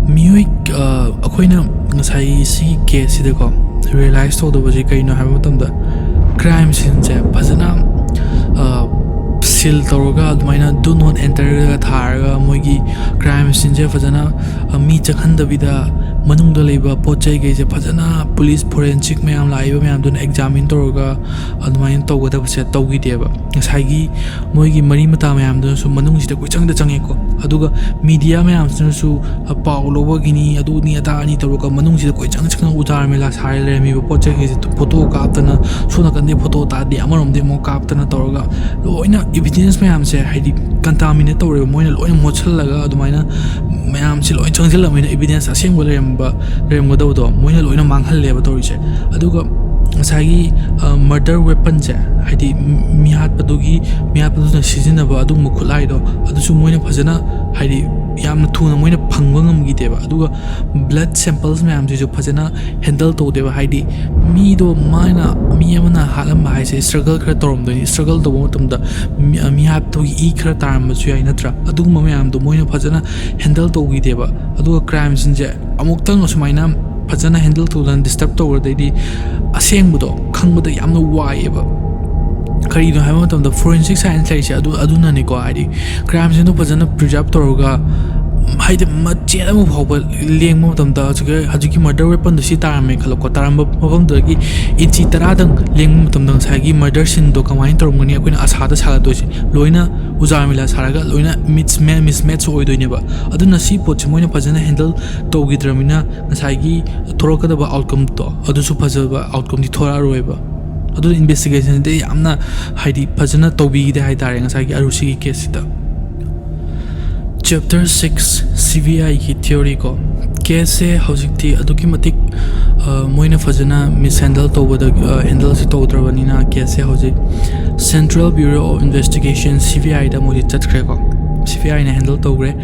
ꯃꯤꯑꯣꯏ, ꯑ, ꯑꯩꯈꯣꯏꯅ ꯉꯁꯥꯏ ꯁꯤꯒꯤ ꯀꯦꯁꯁꯤꯗꯀꯣ ꯔꯤꯌꯦꯂꯥꯏꯁ ꯇꯧꯗꯕꯁꯦ ꯀꯩꯅꯣ ꯍꯥꯏꯕ ꯃꯇꯝꯗ, ꯀ꯭ꯔꯥꯏꯝ ꯁꯤꯟꯁꯦ ꯐꯖꯅ, ꯑ, ꯁꯤꯜ ꯇꯧꯔꯒ ꯑꯗꯨꯃꯥꯏꯅ "Do not enter"ꯒ ꯊꯥꯔꯒ ꯃꯣꯏꯒꯤ ꯀ꯭ꯔꯥꯏꯝ ꯁꯤꯟꯁꯦ ꯐꯖꯅ, ꯑ, ꯃꯤ ꯆꯪꯍꯟꯗꯕꯤꯗ ꯃꯅꯨꯡꯗ ꯂꯩꯕ ꯄꯣꯠ ꯆꯩꯈꯩꯁꯦ ꯐꯖꯅ ꯄꯨꯂꯤꯁ, ꯐꯣꯔꯦꯟꯁꯤꯛ ꯃꯌꯥꯝ ꯂꯥꯛꯏꯕ ꯃꯌꯥꯝꯗꯨꯅ ꯑꯦꯛꯖꯥꯃꯤꯟ ꯇꯧꯔꯒ ꯑꯗꯨꯃꯥꯏꯅ ꯇꯧꯒꯗꯕꯁꯦ ꯇꯧꯈꯤꯗꯦꯕ꯫ ꯉꯁꯥꯏꯒꯤ ꯃꯣꯏꯒꯤ ꯃꯔꯤ ꯃꯇꯥ ꯃꯌꯥꯝꯗꯨꯅꯁꯨ ꯃꯅꯨꯡꯁꯤꯗ ꯀꯣꯏꯆꯪꯗ ꯆꯪꯉꯦꯀꯣ꯫ ꯑꯗꯨꯒ ꯃꯤꯗꯤꯌꯥ ꯃꯌꯥꯝꯁꯤꯅꯁꯨ, ꯑ, ꯄꯥꯎ ꯂꯧꯕꯒꯤꯅꯤ, ꯑꯗꯨꯅꯤ ꯑꯗꯥꯅꯤ ꯇꯧꯔꯒ ꯃꯅꯨꯡꯁꯤꯗ ꯀꯣꯏꯆꯪ ꯆꯪꯉ ꯎꯖꯥꯔ ꯃꯦꯂꯥ ꯁꯥꯔ ꯂꯩꯔꯝꯃꯤꯕ ꯄꯣꯠ ꯆꯩꯈꯩꯁꯦ ꯐꯣꯇꯣ ꯀꯥꯞꯇꯅ, ꯁꯣꯝ ꯅꯥꯀꯟꯗꯩ ꯐꯣꯇꯣ ꯇꯥꯗꯦ, ꯑꯃꯔꯣꯝꯗꯩ ꯑꯃꯨꯛ ꯀꯥꯞꯇꯅ ꯇꯧꯔꯒ ꯂꯣꯏꯅ ꯏꯕꯤꯗꯦꯟꯁ ꯃꯌꯥꯝꯁꯦ, ꯍꯥꯏꯗꯤ, ꯀꯟꯇꯥꯃꯤꯅꯦꯠ ꯇꯧꯔꯦꯕ꯫ ꯃꯣꯏꯅ ꯂꯣꯏꯅ ꯃꯣꯠꯁꯜꯂꯒ ꯑꯗꯨꯃꯥꯏꯅ ꯃꯌꯥꯝꯁꯤ ꯂꯣꯏ ꯆꯪꯁꯤꯜꯂꯕꯅꯤꯅ ꯏꯕꯤꯗꯦꯟꯁ ꯑꯁꯦꯡꯕ ꯂꯩꯔꯝꯕ, ꯂꯩꯔꯝꯒꯗꯕꯗꯣ ꯃꯣꯏꯅ ꯂꯣꯏꯅ ꯃꯥꯡꯍꯜꯂꯦꯕ ꯇꯧꯔꯤꯁꯦ꯫ ꯑꯗꯨꯒ ꯉꯁꯥꯏꯒꯤ, ꯑ, ꯃꯔꯗꯔ ꯋꯦꯄꯟꯁꯦ, ꯍꯥꯏꯗꯤ ꯃꯤꯍꯥꯠꯄꯗꯨꯒꯤ, ꯃꯤꯍꯥꯠꯄꯗꯨꯅ ꯁꯤꯖꯤꯟꯅꯕ ꯑꯗꯨꯒꯨꯝꯕ ꯈꯨꯠꯂꯥꯏꯗꯣ, ꯑꯗꯨꯁꯨ ꯃꯣꯏꯅ ꯐꯖꯅ, ꯍꯥꯏꯗꯤ, ꯌꯥꯝꯅ ꯊꯨꯅ ꯃꯣꯏꯅ ꯐꯪꯕ ꯉꯝꯈꯤꯗꯦꯕ꯫ ꯑꯗꯨꯒ ꯕ꯭ꯂꯠ ꯁꯦꯝꯄꯜꯁ ꯃꯌꯥꯝꯁꯤꯁꯨ ꯐꯖꯅ ꯍꯦꯟꯗꯜ ꯇꯧꯗꯦꯕ꯫ ꯍꯥꯏꯗꯤ ꯃꯤꯗꯣ, ꯃꯥꯅ, ꯃꯤ ꯑꯃꯅ ꯍꯥꯠꯂꯝꯕ ꯍꯥꯏꯁꯦ ꯁ꯭ꯇ꯭ꯔꯒꯜ ꯈꯔ ꯇꯧꯔꯝꯗꯣꯏꯅꯤ꯫ ꯁ꯭ꯇ꯭ꯔꯒꯜ ꯇꯧꯕ ꯃꯇꯝꯗ ꯃꯤ-, ꯃꯤꯍꯥꯠꯄꯒꯤ ꯏ ꯈꯔ ꯇꯥꯔꯝꯕꯁꯨ ꯌꯥꯏ, ꯅꯠꯇ꯭ꯔꯥ? ꯑꯗꯨꯒꯨꯝꯕ ꯃꯌꯥꯝꯗꯣ ꯃꯣꯏꯅ ꯐꯖꯅ ꯍꯦꯟꯗꯜ ꯇꯧꯈꯤꯗꯦꯕ꯫ ꯑꯗꯨꯒ ꯀ꯭ꯔꯥꯏꯝꯁꯤꯡꯁꯦ ꯑꯃꯨꯛꯇꯪ ꯑꯁꯨꯃꯥꯏꯅ ꯐꯖꯅ ꯍꯦꯟꯗꯜ ꯇꯧꯗꯅ ꯗꯤꯁꯇꯔꯕ ꯇꯧꯔꯗꯩꯗꯤ ꯑꯁꯦꯡꯕꯗꯣ ꯈꯪꯕꯗ ꯌꯥꯝꯅ ꯋꯥꯏꯑꯦꯕ꯫ ꯀꯔꯤꯅꯣ ꯍꯥꯏꯕ ꯃꯇꯝꯗ ꯐꯣꯔꯦꯟꯁꯤꯛ ꯁꯥꯏꯟꯁ ꯂꯩꯔꯤꯁꯦ ꯑꯗꯨ, ꯑꯗꯨꯅꯅꯦꯀꯣ꯫ ꯍꯥꯏꯗꯤ ꯀ꯭ꯔꯥꯏꯝꯁꯤꯡꯗꯣ ꯐꯖꯅ ꯄ꯭ꯔꯤꯖꯥꯔꯕ ꯇꯧꯔꯒ, ꯍꯥꯏꯗꯤ ꯃꯆꯦꯠ ꯑꯃ ꯐꯥꯎꯕ ꯂꯦꯡꯕ ꯃꯇꯝꯗ, ꯍꯧꯖꯤꯛꯀꯤ, ꯍꯧꯖꯤꯛꯀꯤ ꯃꯔꯗꯔ ꯋꯦꯄꯟꯗꯣ ꯁꯤ ꯇꯥꯔꯝꯃꯦ ꯈꯜꯂꯣꯀꯣ, ꯇꯥꯔꯝꯕ ꯃꯐꯝꯗꯨꯗꯒꯤ ꯏꯟꯆꯤ ꯇꯔꯥꯗꯪ ꯂꯦꯡꯕ ꯃꯇꯝꯗ ꯉꯁꯥꯏꯒꯤ ꯃꯔꯗꯔ ꯁꯤꯟꯗꯣ ꯀꯃꯥꯏꯅ ꯇꯧꯔꯝꯒꯅꯤ? ꯑꯩꯈꯣꯏꯅ ꯑꯁꯥꯗ ꯁꯥꯒꯠꯇꯣꯏꯁꯦ ꯂꯣꯏꯅ ꯎꯖꯥꯔ ꯃꯤꯂꯥ ꯁꯥꯔꯒ ꯂꯣꯏꯅ ꯃꯤꯁꯃꯦ-, ꯃꯤꯁꯃꯦꯠꯆ ꯑꯣꯏꯗꯣꯏꯅꯦꯕ꯫ ꯑꯗꯨꯅ ꯁꯤ ꯄꯣꯠꯁꯦ ꯃꯣꯏꯅ ꯐꯖꯅ ꯍꯦꯟꯗꯜ ꯇꯧꯈꯤꯗ꯭ꯔꯕꯅꯤꯅ ꯉꯁꯥꯏꯒꯤ ꯊꯣꯔꯛꯀꯗꯕ ꯑꯥꯎꯠꯀꯝꯗꯣ ꯑꯗꯨꯁꯨ ꯐꯖꯕ ꯑꯥꯎꯠꯀꯝꯗꯤ ꯊꯣꯔꯛꯑꯔꯣꯏꯕ꯫ ꯑꯗꯨꯅ ꯏꯟꯚꯦꯁꯇꯤꯒꯦꯁꯟꯗꯤ ꯌꯥꯝꯅ, ꯍꯥꯏꯗꯤ, ꯐꯖꯅ ꯇꯧꯕꯤꯈꯤꯗꯦ ꯍꯥꯏꯇꯥꯔꯦ ꯉꯁꯥꯏꯒꯤ ꯑꯔꯨꯁꯤꯒꯤ ꯀꯦꯁꯁꯤꯗ꯫ ꯆꯦꯞꯇꯔ ꯁꯤꯛꯁ, ꯁꯤ ꯕꯤ ꯑꯥꯏꯒꯤ ꯊꯤꯑꯣꯔꯤ ꯀꯣ꯫ ꯀꯦꯁꯁꯦ ꯍꯧꯖꯤꯛꯇꯤ ꯑꯗꯨꯛꯀꯤ ꯃꯇꯤꯛ, ꯑ, ꯃꯣꯏꯅ ꯐꯖꯅ ꯃꯤꯁꯍꯦꯟꯗꯜ ꯇꯧꯕꯗ, ꯑ, ꯍꯦꯟꯗꯜꯁꯤ ꯇꯧꯗ꯭ꯔꯕꯅꯤꯅ ꯀꯦꯁꯁꯦ ꯍꯧꯖꯤꯛ Central Bureau of Investigation, C B ꯑꯥꯏꯗ ꯃꯣꯏꯁꯦ ꯆꯠꯈ꯭ꯔꯦꯀꯣ꯫ ꯁꯤ ꯕꯤ ꯑꯥꯏꯅ ꯍꯦꯟꯗꯜ ꯇꯧꯈ꯭ꯔꯦ꯫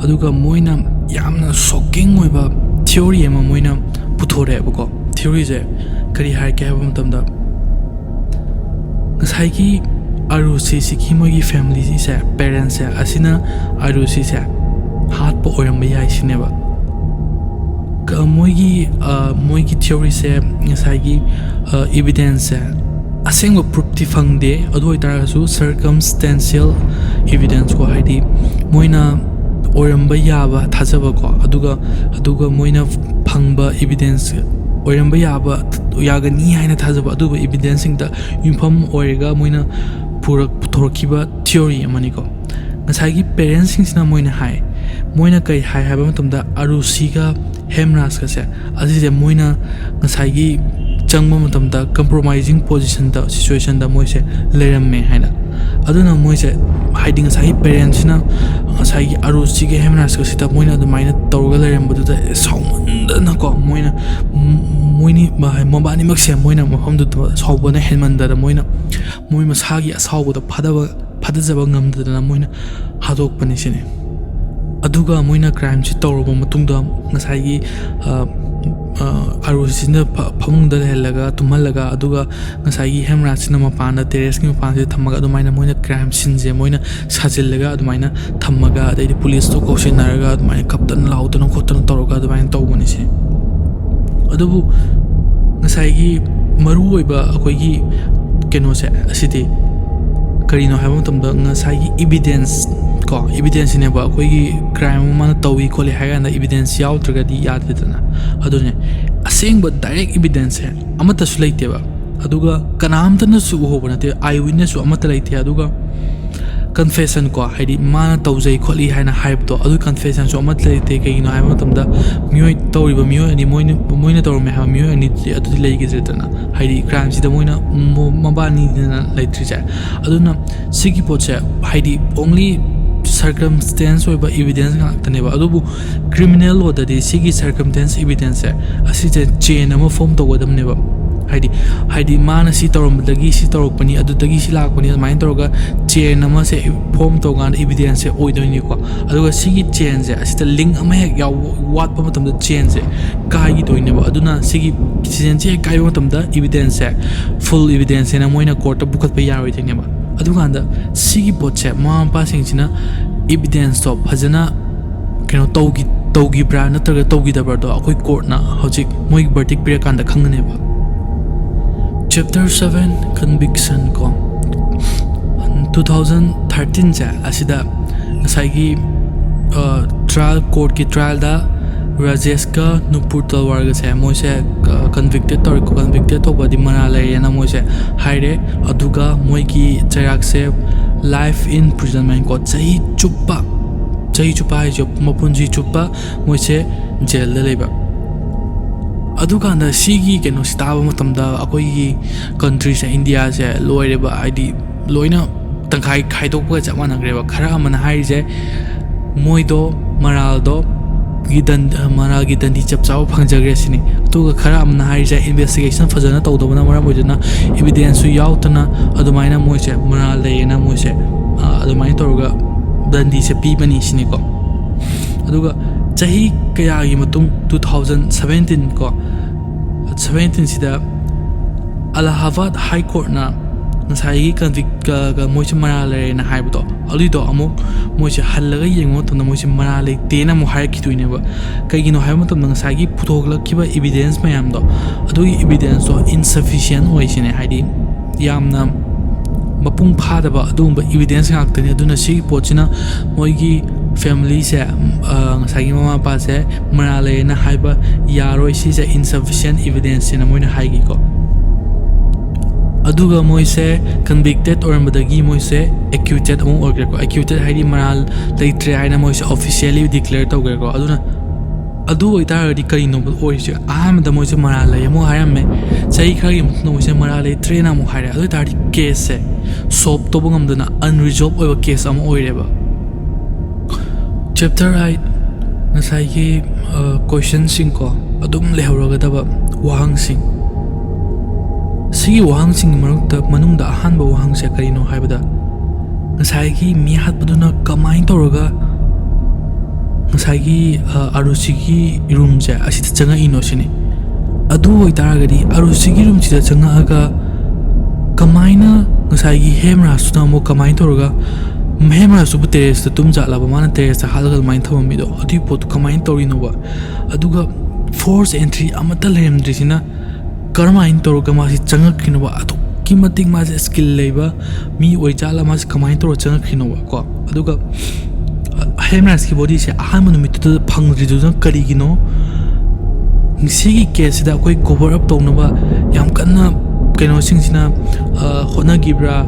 ꯑꯗꯨꯒ ꯃꯣꯏꯅ ꯌꯥꯝꯅ ꯁꯣꯛꯀꯤꯡ ꯑꯣꯏꯕ ꯊꯤꯑꯣꯔꯤ ꯑꯃ ꯃꯣꯏꯅ ꯄꯨꯊꯣꯔꯛꯑꯦꯕꯀꯣ꯫ ꯊꯤꯑꯣꯔꯤꯁꯦ ꯀꯔꯤ ꯍꯥꯏꯔꯛꯀꯦ ꯍꯥꯏꯕ ꯃꯇꯝꯗ, ꯉꯁꯥꯏꯒꯤ ꯑꯔꯨꯁꯤꯁꯤꯒꯤ ꯃꯣꯏꯒꯤ ꯐꯦꯃꯤꯂꯤꯁꯦ, ꯄꯦꯔꯦꯟꯁꯁꯦ, ꯑꯁꯤꯅ ꯑꯔꯨꯁꯤꯁꯦ ꯍꯥꯠꯄ ꯑꯣꯏꯔꯝꯕ ꯌꯥꯏ ꯁꯤꯅꯦꯕ꯫ ꯀ-, ꯃꯣꯏꯒꯤ, ꯑ, ꯃꯣꯏꯒꯤ ꯊꯤꯑꯣꯔꯤꯁꯦ, ꯉꯁꯥꯏꯒꯤ, ꯑ, ꯏꯕꯤꯗꯦꯟꯁꯁꯦ, ꯑꯁꯦꯡꯕ ꯄ꯭ꯔꯨꯐꯇꯤ ꯐꯪꯗꯦ꯫ ꯑꯗꯨ ꯑꯣꯏꯇꯥꯔꯒꯁꯨ circumstantial evidence ꯀꯣ, ꯍꯥꯏꯗꯤ ꯃꯣꯏꯅ ꯑꯣꯏꯔꯝꯕ ꯌꯥꯕ ꯊꯥꯖꯕ ꯀꯣ, ꯑꯗꯨꯒ ꯑꯗꯨꯒ ꯃꯣꯏꯅ ꯐꯪꯕ evidence, ꯑꯣꯏꯔꯝꯕ ꯌꯥꯕ, ꯌꯥꯒꯅꯤ ꯍꯥꯏꯅ ꯊꯥꯖꯕ ꯑꯗꯨꯒꯨꯝꯕ evidenceꯁꯤꯡꯗ ꯌꯨꯝꯐꯝ ꯑꯣꯏꯔꯒ ꯃꯣꯏꯅ ꯄꯨꯔꯛ-, ꯄꯨꯊꯣꯔꯛꯈꯤꯕ theory ꯑꯃꯅꯤꯀꯣ꯫ ꯉꯁꯥꯏꯒꯤ parentsꯁꯤꯡꯁꯤꯅ ꯃꯣꯏꯅ ꯍꯥꯏ, ꯃꯣꯏꯅ ꯀꯩ ꯍꯥꯏ ꯍꯥꯏꯕ ꯃꯇꯝꯗ, ꯑꯔꯨꯁꯤꯒ ꯍꯦꯝꯔꯥꯖꯀꯁꯦ ꯑꯁꯤꯁꯦ ꯃꯣꯏꯅ ꯉꯁꯥꯏꯒꯤ ꯆꯪꯕ ꯃꯇꯝꯗ compromising positionꯗ, situationꯗ ꯃꯣꯏꯁꯦ ꯂꯩꯔꯝꯃꯦ ꯍꯥꯏꯅ꯫ ꯑꯗꯨꯅ ꯃꯣꯏꯁꯦ, ꯍꯥꯏꯗꯤ, ꯉꯁꯥꯏꯒꯤ parentsꯁꯤꯅ ꯉꯁꯥꯏꯒꯤ ꯑꯔꯨꯁꯤꯒ ꯍꯦꯝꯔꯥꯖꯀꯁꯤꯗ ꯃꯣꯏꯅ ꯑꯗꯨꯃꯥꯏꯅ ꯇꯧꯔꯒ ꯂꯩꯔꯝꯕꯗꯨꯗ ꯁꯥꯎꯃꯟꯗꯅꯀꯣ, ꯃꯣꯏꯅ, ꯃꯣꯏꯅꯤ, ꯃꯕꯥꯅꯤꯃꯛꯁꯦ ꯃꯣꯏꯅ ꯃꯐꯝꯗꯨꯗ ꯁꯥꯎꯕꯅ ꯍꯦꯟꯃꯟꯗꯅ ꯃꯣꯏꯅ ꯃꯣꯏ ꯃꯁꯥꯒꯤ ꯑꯁꯥꯎꯕꯗꯣ ꯐꯥꯗꯕ, ꯐꯥꯗꯖꯕ ꯉꯝꯗꯗꯅ ꯃꯣꯏꯅ ꯍꯥꯠꯇꯣꯛꯄꯅꯤ ꯁꯤꯅꯤ꯫ ꯑꯗꯨꯒ ꯃꯣꯏꯅ crimeꯁꯤ ꯇꯧꯔꯕ ꯃꯇꯨꯡꯗ ꯉꯁꯥꯏꯒꯤ, ꯑ, ꯑ, ꯑꯔꯨꯁꯤꯅ ꯐ-, ꯐꯃꯨꯡꯗ ꯂꯩꯍꯜꯂꯒ, ꯇꯨꯝꯍꯜꯂꯒ, ꯑꯗꯨꯒ ꯉꯁꯥꯏꯒꯤ ꯍꯦꯝꯔꯥꯖꯁꯤꯅ ꯃꯄꯥꯟꯗ, terraceꯀꯤ ꯃꯄꯥꯟꯁꯤꯗ ꯊꯝꯃꯒ ꯑꯗꯨꯃꯥꯏꯅ ꯃꯣꯏꯅ crime sceneꯁꯦ ꯃꯣꯏꯅ ꯁꯥꯖꯤꯜꯂꯒ ꯑꯗꯨꯃꯥꯏꯅ ꯊꯝꯃꯒ, ꯑꯗꯩꯗꯤ policeꯇꯣ ꯀꯧꯁꯤꯟꯅꯔꯒ ꯑꯗꯨꯃꯥꯏꯅ ꯀꯞꯇꯅ ꯂꯥꯎꯗꯅ ꯈꯣꯠꯇꯅ ꯇꯧꯔꯒ ꯑꯗꯨꯃꯥꯏꯅ ꯇꯧꯕꯅꯤ ꯁꯤꯅꯤ꯫ ꯑꯗꯨꯕꯨ ꯉꯁꯥꯏꯒꯤ ꯃꯔꯨꯑꯣꯏꯕ ꯑꯩꯈꯣꯏꯒꯤ ꯀꯩꯅꯣꯁꯦ ꯑꯁꯤꯗꯤ ꯀꯔꯤꯅꯣ ꯍꯥꯏꯕ ꯃꯇꯝꯗ, ꯉꯁꯥꯏꯒꯤ evidence ꯀꯣ, evidenceꯁꯤꯅꯦꯕ꯫ ꯑꯩꯈꯣꯏꯒꯤ crime ꯑꯃ ꯃꯥꯅ ꯇꯧꯏ ꯈꯣꯠꯂꯤ ꯍꯥꯏ ꯀꯥꯟꯗ evidence ꯌꯥꯎꯗ꯭ꯔꯒꯗꯤ ꯌꯥꯗꯦꯗꯅ꯫ ꯑꯗꯨꯅꯦ, ꯑꯁꯦꯡꯕ direct evidenceꯁꯦ ꯑꯃꯠꯇꯁꯨ ꯂꯩꯇꯦꯕ꯫ ꯑꯗꯨꯒ ꯀꯅꯥꯝꯇꯅꯁꯨ ꯎꯍꯧꯕ ꯅꯠꯇꯦ, eyewitnessꯁꯨ ꯑꯃꯠꯇ ꯂꯩꯇꯦ꯫ ꯑꯗꯨꯒ confession ꯀꯣ, ꯍꯥꯏꯗꯤ ꯃꯥꯅ ꯇꯧꯖꯩ ꯈꯣꯠꯂꯤ ꯍꯥꯏꯅ ꯍꯥꯏꯕꯗꯣ, ꯑꯗꯨꯒꯤ confessionꯁꯨ ꯑꯃꯠꯇ ꯂꯩꯇꯦ꯫ ꯀꯩꯒꯤꯅꯣ ꯍꯥꯏꯕ ꯃꯇꯝꯗ, ꯃꯤꯑꯣꯏ, ꯇꯧꯔꯤꯕ ꯃꯤꯑꯣꯏ ꯑꯅꯤ, ꯃꯣꯏꯅ, ꯃꯣꯏꯅ ꯇꯧꯔꯝꯃꯦ ꯍꯥꯏꯕ ꯃꯤꯑꯣꯏ ꯑꯅꯤꯗꯨꯗꯤ ꯑꯗꯨꯗꯤ ꯂꯩꯈꯤꯗ꯭ꯔꯦꯗꯅ꯫ ꯍꯥꯏꯗꯤ crimeꯁꯤꯗ ꯃꯣꯏꯅ ꯃꯣ-, ꯃꯕꯥꯅꯤꯗꯅ ꯂꯩꯇ꯭ꯔꯤꯁꯦ꯫ ꯑꯗꯨꯅ ꯁꯤꯒꯤ ꯄꯣꯠꯁꯦ, ꯍꯥꯏꯗꯤ, only circumstance ꯑꯣꯏꯕ evidence ꯉꯥꯛꯇꯅꯦꯕ꯫ ꯑꯗꯨꯕꯨ criminal lawꯗꯗꯤ ꯁꯤꯒꯤ circumstance evidenceꯁꯦ, ꯑꯁꯤꯁꯦ chain ꯑꯃ form ꯇꯧꯒꯗꯕꯅꯦꯕ꯫ ꯍꯥꯏꯗꯤ, ꯍꯥꯏꯗꯤ ꯃꯥꯅ ꯁꯤ ꯇꯧꯔꯝꯕꯗꯒꯤ ꯁꯤ ꯇꯧꯔꯛꯄꯅꯤ, ꯑꯗꯨꯗꯒꯤ ꯁꯤ ꯂꯥꯛꯄꯅꯤ, ꯑꯗꯨꯃꯥꯏꯅ ꯇꯧꯔꯒ chain ꯑꯃꯁꯦ form ꯇꯧꯀꯥꯟꯗ evidenceꯁꯦ ꯑꯣꯏꯗꯣꯏꯅꯤꯀꯣ꯫ ꯑꯗꯨꯒ ꯁꯤꯒꯤ chainꯁꯦ, ꯑꯁꯤꯗ link ꯑꯃ ꯍꯦꯛ ꯌꯥꯎ-, ꯋꯥꯠꯄ ꯃꯇꯝꯗ chainꯁꯦ ꯀꯥꯏꯈꯤꯗꯣꯏꯅꯦꯕ꯫ ꯑꯗꯨꯅ ꯁꯤꯒꯤ chainꯁꯦ ꯍꯦꯛ ꯀꯥꯏꯕ ꯃꯇꯝꯗ evidenceꯁꯦ, full evidenceꯁꯦꯅ ꯃꯣꯏꯅ courtꯇ ꯄꯨꯈꯠꯄ ꯌꯥꯔꯣꯏꯗꯣꯏꯅꯦꯕ꯫ ꯑꯗꯨꯀꯥꯟꯗ ꯁꯤꯒꯤ ꯄꯣꯠꯁꯦ ꯃꯃꯥ ꯃꯄꯥꯁꯤꯡꯁꯤꯅ evidenceꯇꯣ ꯐꯖꯅ ꯀꯩꯅꯣ ꯇꯧꯈꯤ-, ꯇꯧꯈꯤꯕ꯭ꯔꯥ ꯅꯠꯇ꯭ꯔꯒ ꯇꯧꯈꯤꯗꯕ꯭ꯔꯥꯗꯣ ꯑꯩꯈꯣꯏ courtꯅ ꯍꯧꯖꯤꯛ ꯃꯣꯏꯒꯤ verdict ꯄꯤꯔꯀꯥꯟꯗ ꯈꯪꯒꯅꯦꯕ꯫ Chapter seven, conviction ꯀꯣ꯫ Two thousand thirteenꯁꯦ ꯑꯁꯤꯗ ꯉꯁꯥꯏꯒꯤ ꯇ꯭ꯔꯥꯏꯌꯦꯜ, ꯀꯣꯔꯠꯀꯤ ꯇ꯭ꯔꯥꯏꯌꯦꯜꯗ ꯔꯥꯖꯦꯁꯀ ꯅꯨꯄꯨꯔ ꯇꯜꯋꯥꯔꯒꯁꯦ ꯃꯣꯏꯁꯦ ꯀꯟꯚꯤꯛꯇꯦꯠ ꯇꯧꯔꯦꯀꯣ꯫ ꯀꯟꯚꯤꯛꯇꯦꯠ ꯇꯧꯕꯗꯤ ꯃꯔꯥꯜ ꯂꯩꯔꯦꯅ ꯃꯣꯏꯁꯦ ꯍꯥꯏꯔꯦ꯫ ꯑꯗꯨꯒ ꯃꯣꯏꯒꯤ ꯆꯩꯔꯥꯛꯁꯦ life imprisonment ꯀꯣ, ꯆꯍꯤ ꯆꯨꯞꯄ, ꯆꯍꯤ ꯆꯨꯞꯄ ꯍꯥꯏꯁꯦ ꯃꯄꯨꯟꯁꯤ ꯆꯨꯞꯄ ꯃꯣꯏꯁꯦ ꯖꯦꯜꯗ ꯂꯩꯕ꯫ ꯑꯗꯨꯀꯥꯟꯗ ꯁꯤꯒꯤ ꯀꯩꯅꯣꯁꯤ ꯇꯥꯕ ꯃꯇꯝꯗ ꯑꯩꯈꯣꯏꯒꯤ ꯀꯟꯇ꯭ꯔꯤꯁꯦ, ꯏꯟꯗꯤꯌꯥꯁꯦ ꯂꯣꯏꯔꯦꯕ, ꯍꯥꯏꯗꯤ ꯂꯣꯏꯅ ꯇꯪꯈꯥꯏ ꯈꯥꯏꯗꯣꯛꯄꯒ ꯆꯞ ꯃꯥꯟꯅꯈ꯭ꯔꯦꯕ꯫ ꯈꯔ ꯑꯃꯅ ꯍꯥꯏꯔꯤꯁꯦ ꯃꯣꯏꯗꯣ ꯃꯔꯥꯜꯗꯣ ꯒꯤ ꯗꯟ-, ꯃꯔꯥꯜꯒꯤ ꯗꯟꯗꯤ ꯆꯞ ꯆꯥꯕ ꯐꯪꯖꯈ꯭ꯔꯦ ꯁꯤꯅꯤ꯫ ꯑꯗꯨꯒ ꯈꯔ ꯑꯃꯅ ꯍꯥꯏꯔꯤꯁꯦ ꯏꯟꯚꯦꯁꯇꯤꯒꯦꯁꯟ ꯐꯖꯅ ꯇꯧꯗꯕꯅ ꯃꯔꯝ ꯑꯣꯏꯗꯨꯅ, ꯏꯕꯤꯗꯦꯟꯁꯁꯨ ꯌꯥꯎꯗꯅ ꯑꯗꯨꯃꯥꯏꯅ ꯃꯣꯏꯁꯦ ꯃꯔꯥꯜ ꯂꯩꯌꯦꯅ ꯃꯣꯏꯁꯦ, ꯑ, ꯑꯗꯨꯃꯥꯏꯅ ꯇꯧꯔꯒ ꯗꯟꯗꯤꯁꯦ ꯄꯤꯕꯅꯤ ꯁꯤꯅꯤꯀꯣ꯫ ꯑꯗꯨꯒ ꯆꯍꯤ ꯀꯌꯥꯒꯤ ꯃꯇꯨꯡ, two thousand seventeen ꯀꯣ, seventeenꯁꯤꯗ ꯑꯂꯥꯍꯥꯕꯥꯗ ꯍꯥꯏ ꯀꯣꯔꯠꯅ ꯉꯁꯥꯏꯒꯤ ꯀꯟꯚꯤꯛ-, ꯀ-, ꯀ-, ꯃꯣꯏꯁꯦ ꯃꯔꯥꯜ ꯂꯩꯔꯦꯅ ꯍꯥꯏꯕꯗꯣ, ꯑꯗꯨꯏꯗꯣ ꯑꯃꯨꯛ ꯃꯣꯏꯁꯦ ꯍꯜꯂꯒ ꯌꯦꯡꯕ ꯃꯇꯝꯗ ꯃꯣꯏꯁꯦ ꯃꯔꯥꯜ ꯂꯩꯇꯦꯅ ꯑꯃꯨꯛ ꯍꯥꯏꯔꯛꯈꯤꯗꯣꯏꯅꯦꯕ꯫ ꯀꯩꯒꯤꯅꯣ ꯍꯥꯏꯕ ꯃꯇꯝꯗ ꯉꯁꯥꯏꯒꯤ ꯄꯨꯊꯣꯛꯂꯛꯈꯤꯕ ꯏꯕꯤꯗꯦꯟꯁ ꯃꯌꯥꯝꯗꯣ, ꯑꯗꯨꯒꯤ ꯏꯕꯤꯗꯦꯟꯁꯇꯣ insufficient ꯑꯣꯏꯁꯤꯅꯦ, ꯍꯥꯏꯗꯤ ꯌꯥꯝꯅ ꯃꯄꯨꯡ ꯐꯥꯗꯕ ꯑꯗꯨꯒꯨꯝꯕ ꯏꯕꯤꯗꯦꯟꯁ ꯉꯥꯛꯇꯅꯤ꯫ ꯑꯗꯨꯅ ꯁꯤꯒꯤ ꯄꯣꯠꯁꯤꯅ ꯃꯣꯏꯒꯤ ꯐꯦꯃꯤꯂꯤꯁꯦ, ꯑ, ꯉꯁꯥꯏꯒꯤ ꯃꯃꯥ ꯃꯄꯥꯁꯦ ꯃꯔꯥꯜ ꯂꯩꯌꯦꯅ ꯍꯥꯏꯕ ꯌꯥꯔꯣꯏ꯫ ꯁꯤꯁꯦ insufficient evidence ꯍꯥꯏꯅ ꯃꯣꯏꯅ ꯍꯥꯏꯈꯤꯀꯣ꯫ ꯑꯗꯨꯒ ꯃꯣꯏꯁꯦ ꯀꯟꯚꯤꯛꯇꯦꯠ ꯑꯣꯏꯔꯝꯕꯗꯒꯤ ꯃꯣꯏꯁꯦ ꯑꯦꯀ꯭ꯌꯨꯇꯦꯠ ꯑꯃꯨꯛ ꯑꯣꯏꯈ꯭ꯔꯦꯀꯣ꯫ ꯑꯦꯀ꯭ꯌꯨꯇꯦꯠ ꯍꯥꯏꯗꯤ ꯃꯔꯥꯜ ꯂꯩꯇ꯭ꯔꯦ ꯍꯥꯏꯅ ꯃꯣꯏꯁꯦ officially declare ꯇꯧꯈ꯭ꯔꯦꯀꯣ꯫ ꯑꯗꯨꯅ ꯑꯗꯨ ꯑꯣꯏꯇꯥꯔꯒꯗꯤ ꯀꯔꯤꯅꯣꯕ ꯑꯣꯏꯔꯤꯁꯦ? ꯑꯍꯥꯟꯕꯗ ꯃꯣꯏꯁꯦ ꯃꯔꯥꯜ ꯂꯩ ꯑꯃꯨꯛ ꯍꯥꯏꯔꯝꯃꯦ, ꯆꯍꯤ ꯈꯔꯒꯤ ꯃꯇꯨꯡꯗ ꯃꯣꯏꯁꯦ ꯃꯔꯥꯜ ꯂꯩꯇ꯭ꯔꯦꯅ ꯑꯃꯨꯛ ꯍꯥꯏꯔꯦ꯫ ꯑꯗꯨ ꯑꯣꯏꯇꯥꯔꯗꯤ ꯀꯦꯁꯁꯦ ꯁꯣꯜꯕ ꯇꯧꯕ ꯉꯝꯗꯅ unresolved ꯑꯣꯏꯕ ꯀꯦꯁ ꯑꯃ ꯑꯣꯏꯔꯦꯕ꯫ Chapter eight, ꯉꯁꯥꯏꯒꯤ, ꯑ, questionꯁꯤꯡ ꯀꯣ, ꯑꯗꯨꯝ ꯂꯩꯍꯧꯔꯒꯗꯕ ꯋꯥꯍꯪꯁꯤꯡ꯫ ꯁꯤꯒꯤ ꯋꯥꯍꯪꯁꯤꯡꯒꯤ ꯃꯔꯛꯇ, ꯃꯅꯨꯡꯗ ꯑꯍꯥꯟꯕ ꯋꯥꯍꯪꯁꯦ ꯀꯔꯤꯅꯣ ꯍꯥꯏꯕꯗ, ꯉꯁꯥꯏꯒꯤ ꯃꯤ ꯍꯥꯠꯄꯗꯨꯅ ꯀꯃꯥꯏꯅ ꯇꯧꯔꯒ ꯉꯁꯥꯏꯒꯤ, ꯑ, ꯑꯔꯨꯁꯤꯒꯤ ꯔꯨꯝꯁꯦ ꯑꯁꯤꯗ ꯆꯪꯉꯛꯏꯅꯣ ꯁꯤꯅꯤ꯫ ꯑꯗꯨ ꯑꯣꯏꯇꯥꯔꯒꯗꯤ ꯑꯔꯨꯁꯤꯒꯤ ꯔꯨꯝꯁꯤꯗ ꯆꯪꯉꯛꯑꯒ ꯀꯃꯥꯏꯅ ꯉꯁꯥꯏꯒꯤ ꯍꯦꯝꯔꯥꯖꯇꯨꯅ ꯑꯃꯨꯛ ꯀꯃꯥꯏꯅ ꯇꯧꯔꯒ, ꯍꯦꯝꯔꯥꯖꯇꯨꯕꯨ ꯇꯦꯔꯦꯁꯇ ꯇꯨꯝ ꯖꯥꯠꯂꯕ, ꯃꯥꯅ ꯇꯦꯔꯦꯁꯇ ꯍꯥꯠꯂꯒ ꯑꯗꯨꯃꯥꯏꯅ ꯊꯝꯃꯝꯃꯤꯗꯣ? ꯑꯗꯨꯒꯤ ꯄꯣꯠꯇꯨ ꯀꯃꯥꯏꯅ ꯇꯧꯔꯤꯅꯣꯕ? ꯑꯗꯨꯒ force entry ꯑꯃꯠꯇ ꯂꯩꯔꯝꯗ꯭ꯔꯤꯁꯤꯅ ꯀꯔꯝꯍꯥꯏꯅ ꯇꯧꯔꯒ ꯃꯥꯁꯤ ꯆꯪꯉꯛꯈ꯭ꯔꯤꯅꯣꯕ? ꯑꯗꯨꯛꯀꯤ ꯃꯇꯤꯛ ꯃꯥꯁꯦ skill ꯂꯩꯕ ꯃꯤ ꯑꯣꯏꯖꯥꯠꯂ? ꯃꯥꯁꯦ ꯀꯃꯥꯏꯅ ꯇꯧꯔꯒ ꯆꯪꯉꯛꯈ꯭ꯔꯤꯅꯣꯕ ꯀꯣ? ꯑꯗꯨꯒ, ꯑ, ꯍ꯭ꯌꯨꯃꯦꯟ ꯔꯥꯏꯠꯁꯀꯤ ꯕꯣꯗꯤꯁꯦ ꯑꯍꯥꯟꯕ ꯅꯨꯃꯤꯠꯇꯨꯗ ꯐꯪꯗ꯭ꯔꯤꯗꯨꯅ ꯀꯔꯤꯒꯤꯅꯣ? ꯁꯤꯒꯤ ꯀꯦꯁꯁꯤꯗ ꯑꯩꯈꯣꯏ ꯀꯣꯚꯔ ꯑꯞ ꯇꯧꯅꯕ ꯌꯥꯝ ꯀꯟꯅ ꯀꯩꯅꯣꯁꯤꯡꯁꯤꯅ, ꯑ, ꯍꯣꯠꯅꯈꯤꯕ꯭ꯔꯥ?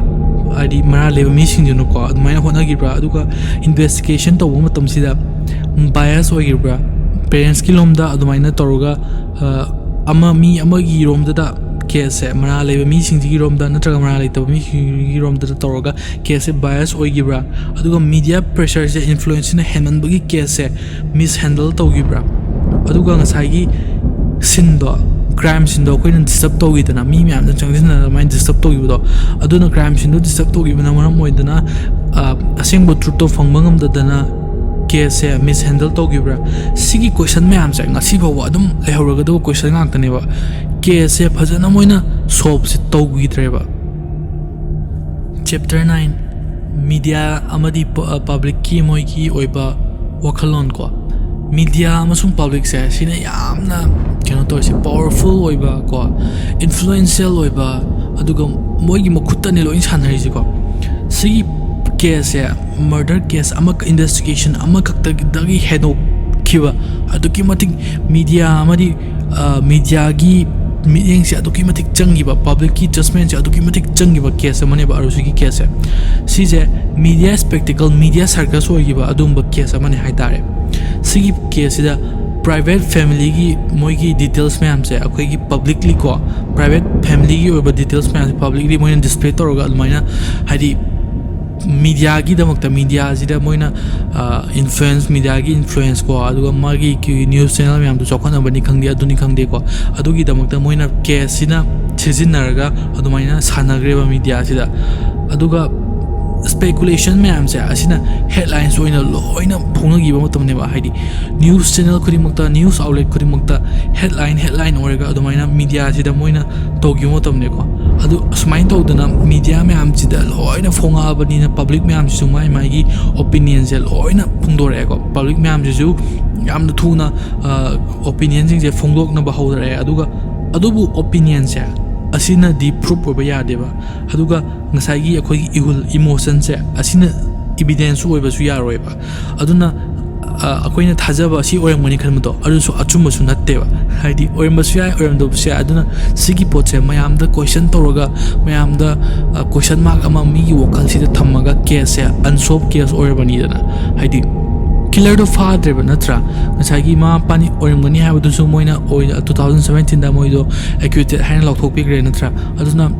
ꯍꯥꯏꯗꯤ ꯃꯔꯥꯜ ꯂꯩꯕ ꯃꯤꯁꯤꯡꯗꯨꯅꯀꯣ ꯑꯗꯨꯃꯥꯏꯅ ꯍꯣꯠꯅꯈꯤꯕ꯭ꯔꯥ? ꯑꯗꯨꯒ ꯏꯟꯚꯦꯁꯇꯤꯒꯦꯁꯟ ꯇꯧꯕ ꯃꯇꯝꯁꯤꯗ ꯕꯥꯏꯑꯁ ꯑꯣꯏꯈꯤꯕ꯭ꯔꯥ? ꯄꯦꯔꯦꯟꯁꯀꯤ ꯂꯣꯝꯗ ꯑꯗꯨꯃꯥꯏꯅ ꯇꯧꯔꯒ, ꯑ, ꯑꯃ, ꯃꯤ ꯑꯃꯒꯤ ꯔꯣꯝꯗꯗ ꯀꯦꯁꯁꯦ, ꯃꯔꯥꯜ ꯂꯩꯕ ꯃꯤꯁꯤꯡꯁꯤꯒꯤ ꯔꯣꯝꯗ ꯅꯠꯇ꯭ꯔꯒ ꯃꯔꯥꯜ ꯂꯩꯇꯕ ꯃꯤꯁꯤꯡꯒꯤ ꯔꯣꯝꯗꯗ ꯇꯧꯔꯒ ꯀꯦꯁꯁꯦ ꯕꯥꯏꯑꯁ ꯑꯣꯏꯈꯤꯕ꯭ꯔꯥ? ꯑꯗꯨꯒ ꯃꯤꯗꯤꯌꯥ ꯄ꯭ꯔꯦꯁꯔꯁꯦ, ꯏꯟꯐ꯭ꯂꯨꯌꯦꯟꯁꯁꯤꯅ ꯍꯦꯟꯃꯟꯕꯒꯤ ꯀꯦꯁꯁꯦ ꯃꯤꯁꯍꯦꯟꯗꯜ ꯇꯧꯈꯤꯕ꯭ꯔꯥ? ꯑꯗꯨꯒ ꯉꯁꯥꯏꯒꯤ ꯁꯤꯟꯗꯣ, ꯀ꯭ꯔꯥꯏꯝ ꯁꯤꯟꯗꯣ ꯑꯩꯈꯣꯏꯅ ꯗꯤꯁꯇꯔꯕ ꯇꯧꯈꯤꯗꯅ, ꯃꯤ ꯃꯌꯥꯝꯅ ꯆꯪꯁꯤꯟꯅꯗꯅ ꯑꯗꯨꯃꯥꯏꯅ ꯗꯤꯁꯇꯔꯕ ꯇꯧꯈꯤꯕꯗꯣ, ꯑꯗꯨꯅ ꯀ꯭ꯔꯥꯏꯝ ꯁꯤꯟꯗꯣ ꯗꯤꯁꯇꯔꯕ ꯇꯧꯈꯤꯕꯅ ꯃꯔꯝ ꯑꯣꯏꯗꯅ, ꯑ, ꯑꯁꯦꯡꯕ ꯇ꯭ꯔꯨꯠꯇꯣ ꯐꯪꯕ ꯉꯝꯗꯗꯅ ꯀꯦꯁꯁꯦ ꯃꯤꯁꯍꯦꯟꯗꯜ ꯇꯧꯈꯤꯕ꯭ꯔꯥ? ꯁꯤꯒꯤ ꯀꯣꯏꯁꯟ ꯃꯌꯥꯝꯁꯦ ꯉꯁꯤ ꯐꯥꯎꯕ ꯑꯗꯨꯝ ꯂꯩꯍꯧꯔꯒꯗꯕ ꯀꯣꯏꯁꯟ ꯉꯥꯛꯇꯅꯦꯕ꯫ ꯀꯦꯁꯁꯦ ꯐꯖꯅ ꯃꯣꯏꯅ ꯁꯣꯜꯕꯁꯦ ꯇꯧꯈꯤꯗ꯭ꯔꯦꯕ꯫ ꯆꯦꯞꯇꯔ ꯅꯥꯏꯟ, ꯃꯤꯗꯤꯌꯥ ꯑꯃꯗꯤ ꯄ-, ꯄꯕ꯭ꯂꯤꯛꯀꯤ ꯃꯣꯏꯒꯤ ꯑꯣꯏꯕ ꯋꯥꯈꯜꯂꯣꯟ ꯀꯣ꯫ ꯃꯤꯗꯤꯌꯥ ꯑꯃꯁꯨꯡ ꯄꯕ꯭ꯂꯤꯛꯁꯦ ꯁꯤꯅ ꯌꯥꯝꯅ ꯀꯩꯅꯣ ꯇꯧꯔꯤꯁꯦ, ꯄꯋꯥꯔꯐꯨꯜ ꯑꯣꯏꯕ ꯀꯣ, ꯏꯟꯐ꯭ꯂꯨꯌꯦꯟꯁꯤꯌꯦꯜ ꯑꯣꯏꯕ, ꯑꯗꯨꯒ ꯃꯣꯏꯒꯤ ꯃꯈꯨꯠꯇꯅꯤ ꯂꯣꯏ ꯁꯥꯟꯅꯔꯤꯁꯦꯀꯣ꯫ ꯁꯤꯒꯤ ꯀꯦꯁꯁꯦ, ꯃꯔꯗꯔ ꯀꯦꯁ ꯑꯃ, ꯏꯟꯚꯦꯁꯇꯤꯒꯦꯁꯟ ꯑꯃꯈꯛꯇꯗꯒꯤ ꯍꯦꯟꯗꯣꯛꯈꯤꯕ, ꯑꯗꯨꯛꯀꯤ ꯃꯇꯤꯛ ꯃꯤꯗꯤꯌꯥ ꯑꯃꯗꯤ, ꯑ, ꯃꯤꯗꯤꯌꯥꯒꯤ ꯃꯤꯠꯌꯦꯡꯁꯦ ꯑꯗꯨꯛꯀꯤ ꯃꯇꯤꯛ ꯆꯪꯈꯤꯕ, ꯄꯕ꯭ꯂꯤꯛꯀꯤ ꯖꯁꯃꯦꯟꯁꯦ ꯑꯗꯨꯛꯀꯤ ꯃꯇꯤꯛ ꯆꯪꯈꯤꯕ ꯀꯦꯁ ꯑꯃꯅꯦꯕ ꯑꯥꯔꯨꯁꯤꯒꯤ ꯀꯦꯁꯁꯦ꯫ ꯁꯤꯁꯦ ꯃꯤꯗꯤꯌꯥ ꯁ꯭ꯄꯦꯛꯇꯦꯀꯜ, ꯃꯤꯗꯤꯌꯥ ꯁꯔꯀꯁ ꯑꯣꯏꯈꯤꯕ ꯑꯗꯨꯒꯨꯝꯕ ꯀꯦꯁ ꯑꯃꯅꯦ ꯍꯥꯏꯇꯥꯔꯦ꯫ ꯁꯤꯒꯤ ꯀꯦꯁꯁꯤꯗ ꯄ꯭ꯔꯥꯏꯚꯦꯠ ꯐꯦꯃꯤꯂꯤꯒꯤ ꯃꯣꯏꯒꯤ ꯗꯤꯇꯦꯜꯁ ꯃꯌꯥꯝꯁꯦ ꯑꯩꯈꯣꯏꯒꯤ ꯄꯕ꯭ꯂꯤꯛꯂꯤ ꯀꯣ, ꯄ꯭ꯔꯥꯏꯚꯦꯠ ꯐꯦꯃꯤꯂꯤꯒꯤ ꯑꯣꯏꯕ ꯗꯤꯇꯦꯜꯁ ꯃꯌꯥꯝꯁꯦ ꯄꯕ꯭ꯂꯤꯛꯂꯤ ꯃꯣꯏꯅ ꯗꯤꯁꯄ꯭ꯂꯦ ꯇꯧꯔꯒ ꯑꯗꯨꯃꯥꯏꯅ, ꯍꯥꯏꯗꯤ, ꯃꯤꯗꯤꯌꯥꯒꯤꯗꯃꯛꯇ, ꯃꯤꯗꯤꯌꯥꯁꯤꯗ ꯃꯣꯏꯅ, ꯑ, ꯏꯟꯐ꯭ꯂꯨꯌꯦꯟꯁ, ꯃꯤꯗꯤꯌꯥꯒꯤ ꯏꯟꯐ꯭ꯂꯨꯌꯦꯟꯁ ꯀꯣ, ꯑꯗꯨꯒ ꯃꯥꯒꯤ ꯀꯤ-, ꯅ꯭ꯌꯨꯁ ꯆꯦꯅꯦꯜ ꯃꯌꯥꯝꯗꯣ ꯆꯥꯎꯈꯠꯅꯕꯅꯤ ꯈꯪꯗꯦ, ꯑꯗꯨꯅꯤ ꯈꯪꯗꯦꯀꯣ, ꯑꯗꯨꯒꯤꯗꯃꯛꯇ ꯃꯣꯏꯅ ꯀꯦꯁꯁꯤꯅ ꯁꯤꯖꯤꯟꯅꯔꯒ ꯑꯗꯨꯃꯥꯏꯅ ꯁꯥꯟꯅꯈ꯭ꯔꯦꯕ ꯃꯤꯗꯤꯌꯥꯁꯤꯗ꯫ ꯑꯗꯨꯒ ꯁ꯭ꯄꯦꯀꯨꯂꯦꯁꯟ ꯃꯌꯥꯝꯁꯦ ꯑꯁꯤꯅ ꯍꯦꯗꯂꯥꯏꯟꯁ ꯑꯣꯏꯅ ꯂꯣꯏꯅ ꯐꯣꯡꯅꯈꯤꯕ ꯃꯇꯝꯅꯦꯕ꯫ ꯍꯥꯏꯗꯤ ꯅ꯭ꯌꯨꯁ ꯆꯦꯅꯦꯜ ꯈꯨꯗꯤꯡꯃꯛꯇ, ꯅ꯭ꯌꯨꯁ ꯑꯥꯎꯠꯂꯦꯠ ꯈꯨꯗꯤꯡꯃꯛꯇ ꯍꯦꯗꯂꯥꯏꯟ, ꯍꯦꯗꯂꯥꯏꯟ ꯑꯣꯏꯔꯒ ꯑꯗꯨꯃꯥꯏꯅ ꯃꯤꯗꯤꯌꯥꯁꯤꯗ ꯃꯣꯏꯅ ꯇꯧꯈꯤꯕ ꯃꯇꯝꯅꯦꯀꯣ꯫ ꯑꯗꯨ ꯑꯁꯨꯃꯥꯏꯅ ꯇꯧꯗꯅ ꯃꯤꯗꯤꯌꯥ ꯃꯌꯥꯝꯁꯤꯗ ꯂꯣꯏꯅ ꯐꯣꯡꯉꯛꯑꯕꯅꯤꯅ ꯄꯕ꯭ꯂꯤꯛ ꯃꯌꯥꯝꯁꯤꯁꯨ ꯃꯥꯏ ꯃꯥꯏꯒꯤ ꯑꯣꯄꯤꯅꯤꯌꯟꯁꯦ ꯂꯣꯏꯅ ꯐꯣꯡꯗꯣꯔꯛꯑꯦꯀꯣ꯫ ꯄꯕ꯭ꯂꯤꯛ ꯃꯌꯥꯝꯁꯤꯁꯨ ꯌꯥꯝꯅ ꯊꯨꯅ, ꯑ, ꯑꯣꯄꯤꯅꯤꯌꯟꯁꯤꯡꯁꯦ ꯐꯣꯡꯗꯣꯛꯅꯕ ꯍꯧꯔꯛꯑꯦ꯫ ꯑꯗꯨꯒ ꯑꯗꯨꯕꯨ ꯑꯣꯄꯤꯅꯤꯌꯟꯁꯦ ꯑꯁꯤꯅꯗꯤ ꯄ꯭ꯔꯨꯞ ꯑꯣꯏꯕ ꯌꯥꯗꯦꯕ꯫ ꯑꯗꯨꯒ ꯉꯁꯥꯏꯒꯤ ꯑꯩꯈꯣꯏꯒꯤ ꯏꯍꯨꯜ, ꯏꯃꯣꯁꯟꯁꯦ ꯑꯁꯤꯅ ꯏꯕꯤꯗꯦꯟꯁꯁꯨ ꯑꯣꯏꯕꯁꯨ ꯌꯥꯔꯣꯏꯕ꯫ ꯑꯗꯨꯅ ꯑ, ꯑꯩꯈꯣꯏꯅ ꯊꯥꯖꯕ ꯑꯁꯤ ꯑꯣꯏꯔꯝꯒꯅꯤ ꯈꯟꯕꯗꯣ, ꯑꯗꯨꯁꯨ ꯑꯆꯨꯝꯕꯁꯨ ꯅꯠꯇꯦꯕ꯫ ꯍꯥꯏꯗꯤ ꯑꯣꯏꯔꯝꯕꯁꯨ ꯌꯥꯏ, ꯑꯣꯏꯔꯝꯗꯕꯁꯨ ꯌꯥꯏ꯫ ꯑꯗꯨꯅ ꯁꯤꯒꯤ ꯄꯣꯠꯁꯦ ꯃꯌꯥꯝꯗ ꯀꯣꯏꯁꯟ ꯇꯧꯔꯒ, ꯃꯌꯥꯝꯗ ꯀꯣꯏꯁꯟ ꯃꯥꯔꯛ ꯑꯃ ꯃꯤꯒꯤ ꯋꯥꯈꯜꯁꯤꯗ ꯊꯝꯃꯒ ꯀꯦꯁꯁꯦ ꯑꯟꯁꯣꯜꯕ ꯀꯦꯁ ꯑꯣꯏꯔꯕꯅꯤꯗꯅ꯫ ꯍꯥꯏꯗꯤ ꯀꯤꯂꯔꯗꯣ ꯐꯥꯗ꯭ꯔꯦꯕ, ꯅꯠꯇ꯭ꯔꯥ? ꯉꯁꯥꯏꯒꯤ ꯃꯃꯥ ꯃꯄꯥꯅꯤ ꯑꯣꯏꯔꯝꯒꯅꯤ ꯍꯥꯏꯕꯗꯨꯁꯨ ꯃꯣꯏꯅ ꯑꯣꯏ-, ꯇꯨ ꯊꯥꯎꯖꯟ ꯁꯕꯦꯟꯇꯤꯟꯗ ꯃꯣꯏꯗꯣ ꯑꯦꯀ꯭ꯌꯨꯇꯦꯗ ꯍꯥꯏꯅ ꯂꯥꯎꯊꯣꯛꯄꯤꯈ꯭ꯔꯦ, ꯅꯠꯇ꯭ꯔꯥ? ꯑꯗꯨꯅ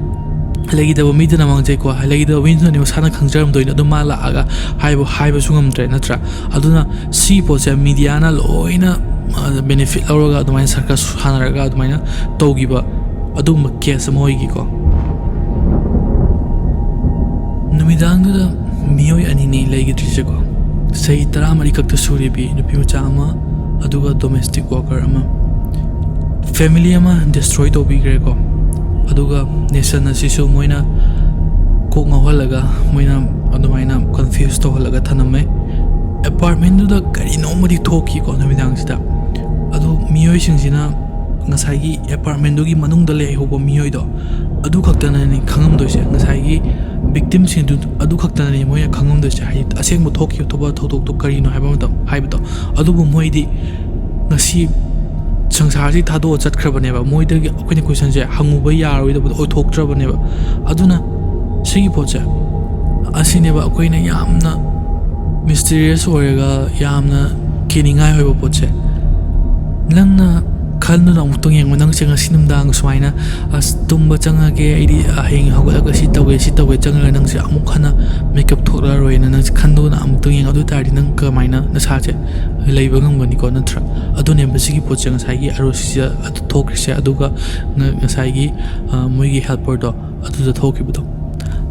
ꯂꯩꯈꯤꯗꯕ ꯃꯤꯗꯨꯅ ꯃꯥꯡꯖꯩꯀꯣ꯫ ꯂꯩꯈꯤꯗꯕ ꯃꯤꯗꯨꯅꯅꯦ ꯃꯁꯥꯅ ꯈꯪꯖꯔꯝꯗꯣꯏꯅꯦ꯫ ꯑꯗꯨ ꯃꯥ ꯂꯥꯛꯑꯒ ꯍꯥꯏꯕ, ꯍꯥꯏꯕꯁꯨ ꯉꯝꯗ꯭ꯔꯦ, ꯅꯠꯇ꯭ꯔꯥ? ꯑꯗꯨꯅ ꯁꯤ ꯄꯣꯠꯁꯦ ꯃꯤꯗꯤꯌꯥꯅ ꯂꯣꯏꯅ, ꯑ, ꯕꯦꯅꯤꯐꯤꯠ ꯂꯧꯔꯒ ꯑꯗꯨꯃꯥꯏꯅ ꯁꯔꯀꯁ ꯁꯥꯟꯅꯔꯒ ꯑꯗꯨꯃꯥꯏꯅ ꯇꯧꯈꯤꯕ ꯑꯗꯨꯒꯨꯝꯕ ꯀꯦꯁ ꯑꯃ ꯑꯣꯏꯈꯤꯀꯣ꯫ ꯅꯨꯃꯤꯗꯥꯡꯗꯨꯗ ꯃꯤꯑꯣꯏ ꯑꯅꯤꯅꯤ ꯂꯩꯈꯤꯗ꯭ꯔꯤꯁꯦꯀꯣ꯫ ꯆꯍꯤ ꯇꯔꯥꯃꯔꯤ ꯈꯛꯇ ꯁꯨꯔꯤꯕꯤ ꯅꯨꯄꯤ ꯃꯆꯥ ꯑꯃ, ꯑꯗꯨꯒ ꯗꯣꯃꯦꯁꯇꯤꯛ ꯋꯥꯔꯀꯔ ꯑꯃ꯫ ꯐꯦꯃꯤꯂꯤ ꯑꯃ ꯗꯤꯁꯇ꯭ꯔꯣꯏ ꯇꯧꯕꯤꯈ꯭ꯔꯦꯀꯣ꯫ ꯑꯗꯨꯒ ꯅꯦꯁꯟ ꯑꯁꯤꯁꯨ ꯃꯣꯏꯅ ꯀꯣꯛ ꯉꯥꯎꯍꯜꯂꯒ, ꯃꯣꯏꯅ ꯑꯗꯨꯃꯥꯏꯅ ꯀꯟꯐ꯭ꯌꯨꯁ ꯇꯧꯍꯜꯂꯒ ꯊꯅꯝꯃꯦ꯫ ꯑꯦꯄꯥꯔꯠꯃꯦꯟꯗꯨꯗ ꯀꯔꯤꯅꯣꯝꯃꯗꯤ ꯊꯣꯛꯈꯤꯀꯣ ꯅꯨꯃꯤꯗꯥꯡꯁꯤꯗ꯫ ꯑꯗꯨ ꯃꯤꯑꯣꯏꯁꯤꯡꯁꯤꯅ ꯉꯁꯥꯏꯒꯤ ꯑꯦꯄꯥꯔꯠꯃꯦꯟꯗꯨꯒꯤ ꯃꯅꯨꯡꯗ ꯂꯩꯍꯧꯕ ꯃꯤꯑꯣꯏꯗꯣ, ꯑꯗꯨ ꯈꯛꯇꯅꯅꯤ ꯈꯪꯉꯝꯗꯣꯏꯁꯦ꯫ ꯉꯁꯥꯏꯒꯤ ꯚꯤꯛꯇꯤꯝꯁꯤꯡꯗꯨ ꯑꯗꯨ ꯈꯛꯇꯅꯅꯤ ꯃꯣꯏꯅ ꯈꯪꯉꯝꯗꯣꯏꯁꯦ, ꯍꯥꯏꯗꯤ ꯑꯁꯦꯡꯕ ꯊꯣꯛꯈꯤꯕ ꯊꯧꯕ ꯊꯧꯗꯣꯛꯇꯣ ꯀꯔꯤꯅꯣ ꯍꯥꯏꯕ ꯃꯇꯝ ꯍꯥꯏꯕꯗꯣ꯫ ꯑꯗꯨꯕꯨ ꯃꯣꯏꯗꯤ ꯉꯁꯤ ꯁꯪꯁꯥꯔꯁꯤ ꯊꯥꯗꯣꯛꯑ ꯆꯠꯈ꯭ꯔꯕꯅꯦꯕ꯫ ꯃꯣꯏꯗꯒꯤ ꯑꯩꯈꯣꯏꯅ ꯀꯣꯏꯁꯟꯁꯦ ꯍꯪꯉꯨꯕ ꯌꯥꯔꯣꯏꯗꯕꯗꯣ ꯑꯣꯏꯊꯣꯛꯇ꯭ꯔꯕꯅꯦꯕ꯫ ꯑꯗꯨꯅ ꯁꯤꯒꯤ ꯄꯣꯠꯁꯦ ꯑꯁꯤꯅꯦꯕ ꯑꯩꯈꯣꯏꯅ ꯌꯥꯝꯅ ꯃꯤꯁꯇꯤꯔꯤꯌꯁ ꯑꯣꯏꯔꯒ ꯌꯥꯝꯅ ꯀꯤꯅꯤꯡꯉꯥꯏ ꯑꯣꯏꯕ ꯄꯣꯠꯁꯦ꯫ ꯅꯪꯅ ꯈꯟꯗꯨꯅ ꯑꯃꯨꯛꯇꯪ ꯌꯦꯡꯉꯣ, ꯅꯪꯁꯦ ꯉꯁꯤ ꯅꯨꯡꯗꯥꯡ ꯁꯨꯃꯥꯏꯅ, "ꯑꯁ, ꯇꯨꯝꯕ ꯆꯪꯉꯒꯦ, ꯑꯩꯗꯤ ꯍꯌꯦꯡ ꯍꯧꯒꯠꯂꯒ ꯁꯤ ꯇꯧꯒꯦ, ꯁꯤ ꯇꯧꯒꯦ" ꯆꯪꯉꯒ ꯅꯪꯁꯦ ꯑꯃꯨꯛ ꯍꯟꯅ ꯃꯦꯀꯞ ꯊꯣꯛꯂꯛꯑꯔꯣꯏꯅ ꯅꯪꯁꯦ ꯈꯟꯗꯨꯅ ꯑꯃꯨꯛꯇꯪ ꯌꯦꯡꯉꯣ꯫ ꯑꯗꯨ ꯑꯣꯏ ꯇꯥꯔꯗꯤ ꯅꯪ ꯀꯃꯥꯏꯅ ꯅꯁꯥꯁꯦ ꯂꯩꯕ ꯉꯝꯒꯅꯤꯀꯣ, ꯅꯠꯇ꯭ꯔꯥ? ꯑꯗꯨꯅꯦꯕ ꯁꯤꯒꯤ ꯄꯣꯠꯁꯦ ꯉꯁꯥꯏꯒꯤ ꯑꯔꯣꯁꯤꯁꯦ ꯑꯗꯨ ꯊꯣꯛꯈ꯭ꯔꯤꯁꯦ, ꯑꯗꯨꯒ ꯉ-, ꯉꯁꯥꯏꯒꯤ, ꯑ, ꯃꯣꯏꯒꯤ ꯍꯦꯜꯄꯔꯗꯣ ꯑꯗꯨꯗ ꯊꯣꯛꯈꯤꯕꯗꯣ꯫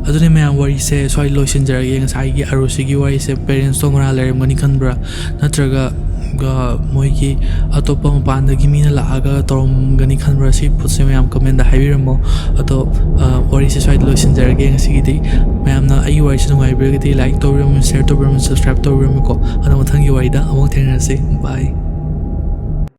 ꯑꯗꯨꯅꯦ ꯃꯌꯥꯝ, ꯋꯥꯔꯤꯁꯦ ꯁ꯭ꯋꯥꯏ ꯂꯣꯏꯁꯤꯟꯖꯔꯒꯦ꯫ ꯉꯁꯥꯏꯒꯤ ꯑꯔꯣꯁꯤꯒꯤ ꯋꯥꯔꯤꯁꯦ ꯄꯦꯔꯦꯟꯁꯇꯣ ꯃꯔꯥꯜ ꯂꯩꯔꯝꯒꯅꯤ ꯈꯟꯕ꯭ꯔꯥ, ꯅꯠꯇ꯭ꯔꯒ, ꯑ, ꯃꯣꯏꯒꯤ ꯑꯇꯣꯞꯄ ꯃꯄꯥꯟꯗꯒꯤ ꯃꯤꯅ ꯂꯥꯛꯑꯒ ꯇꯧꯔꯝꯒꯅꯤ ꯈꯟꯕ꯭ꯔꯥ? ꯁꯤ ꯄꯣꯠꯁꯦ ꯃꯌꯥꯝ ꯀꯃꯦꯟꯗ ꯍꯥꯏꯕꯤꯔꯝꯃꯣ꯫ ꯑꯗꯣ, ꯑ, ꯋꯥꯔꯤꯁꯦ ꯁ꯭ꯋꯥꯏꯗ ꯂꯣꯏꯁꯤꯟꯖꯔꯒꯦ ꯉꯁꯤꯒꯤꯗꯤ꯫ ꯃꯌꯥꯝꯅ ꯑꯩꯒꯤ ꯋꯥꯔꯤꯁꯦ ꯅꯨꯡꯉꯥꯏꯕꯤꯔꯒꯗꯤ ꯂꯥꯏꯛ ꯇꯧꯕꯤꯔꯝꯃꯨ, ꯁꯤꯌꯔ ꯇꯧꯕꯤꯔꯝꯃꯨ, ꯁꯕꯁꯀ꯭ꯔꯥꯏꯕ ꯇꯧꯕꯤꯔꯝꯃꯨꯀꯣ꯫ ꯑꯗꯣ ꯃꯊꯪꯒꯤ ꯋꯥꯔꯤꯗ ꯑꯃꯨꯛ ꯊꯦꯡꯅꯔꯁꯤ꯫ ꯕꯥꯏ꯫